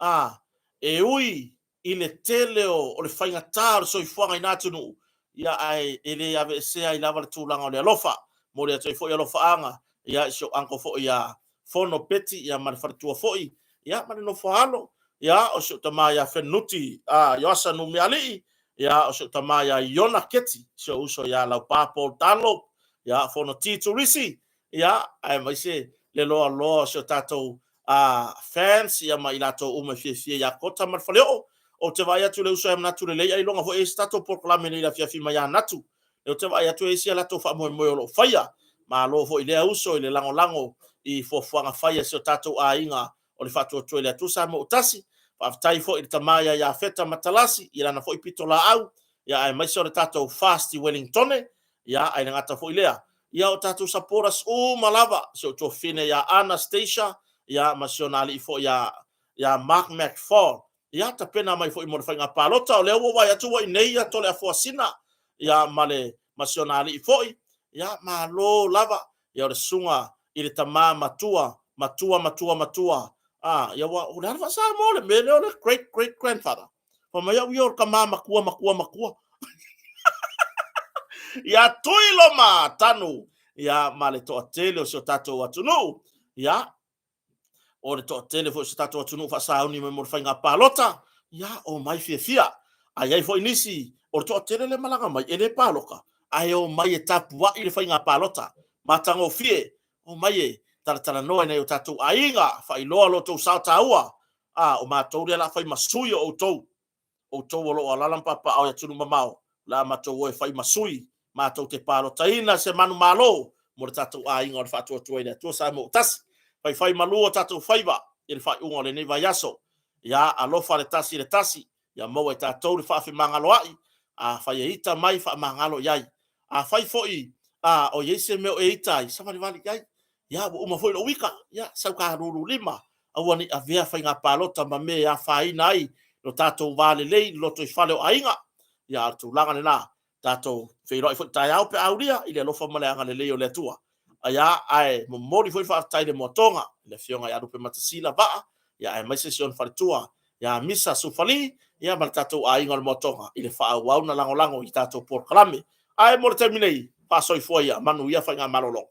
a, e ui i le tele o le faigata o le soifuaga i na atunuu, ia ae e le aveesea ai lava le tulaga o le alofa. Momoli atu ai foi alofaaga ia i si ou uncle foi ia Fono Peti ia ma le faletua foi ia ma le nofo a alo ia o si ou tama ia Fenuti a Ioasa Nuumealii ia o si ou tama ia Iona Keti, si ou uso ia Laupa Paul Dunlop ia Fono T Turisi ia aemaise le loaloa o si o tatou fans ia ma i latou uma e fiafia ia Kota ma le Faleoo. Ou te vaai atu i le uso ia Manatu Lelei ailoga foi e i ai se tatou polokalame nei i le afiafi mai ia Natu. Lea ou te vaai atu e i ai si a latou faamoemoe o lo o faia. Malo foi i lea uso i le lagolago i fuafuaga fai a si o tatou aiga o le Faatuatua i le Atua Samoa ua Tasi. Faafetai foi i le tama ia Iafeta Matalasi i lana foi pitolaau, ia aemaise o le tatou fast i Wellingtone, ia ae le gata foi i lea, ia o tatou supporters uma lava, si ou tuafafine ia Ana Stacia, ia ma si ona alii foi ia ia Mark McFall, ia tapena mai foi mo le faiga palota. O lea ua vaai atu ua i inei ia Toleafoa Sina, ia ma le ma si ona alii foi, ia malo lava, ia o le susuga i le tama matua, matua matua matua, a, ia ua, o le a le faa-Samoa o le mea lea o le great great grandfather? Fai mai au ia o le tama matua matua matua. Ia Tuiloma Tanu, ia ma le toatele o si o tatou atunuu, ia o le toatele foi o si o tatou atunuu faasauni mai mo le faiga palota, ia omai fiafia. A i ai foi nisi o le toatele le malaga mai e le palota, ae omai e tapuai le faiga palota. Matagofie, omai e talatalanoa i nai o tatou aiga, faailoa lo outou sao taua. A, o matou lea o le a fai ma sui o outou, outou o lo o alaala ma papaaao i atunuu mamao, o le a matou o e fai ma sui, matou te palotaina se manumalo mo le tatou aiga o le Faatuatua i le Atua Samoa ua Tasi. Faifai malu o tatou faiva i le faaiuga o lenei vaiaso. Ia alofa le tasi i le tasi, ia maua e tatou le faafemagaloa'i, afai e ita mai, faamagalo i ai. Afai foi a o i ai se mea o e ita ai, savalivali i ai. Ia, ua uma foi lou ita, ia, sau ta lulu lima, aua ne i avea faiga palota ma mea e afaina ai lo tatou va lelei i le lotoifale o aiga. Ia, a o le tulaga lena, tatou feiloai foi taeao pe a aulia i le alofa ma le agalelei o le Atua. Ia, ae momoli foi le faafetai i le Moatoga, i le Afioga ia Lupematasila Vaa, ia aemaise si ona faletua ia Misa Sufali, ia ma le tatou aiga o le Moatoga i le faaauau na lagolago i tatou polokalame. Ae mo le taimi nei, faasoifua ia, manuia faigamalologa.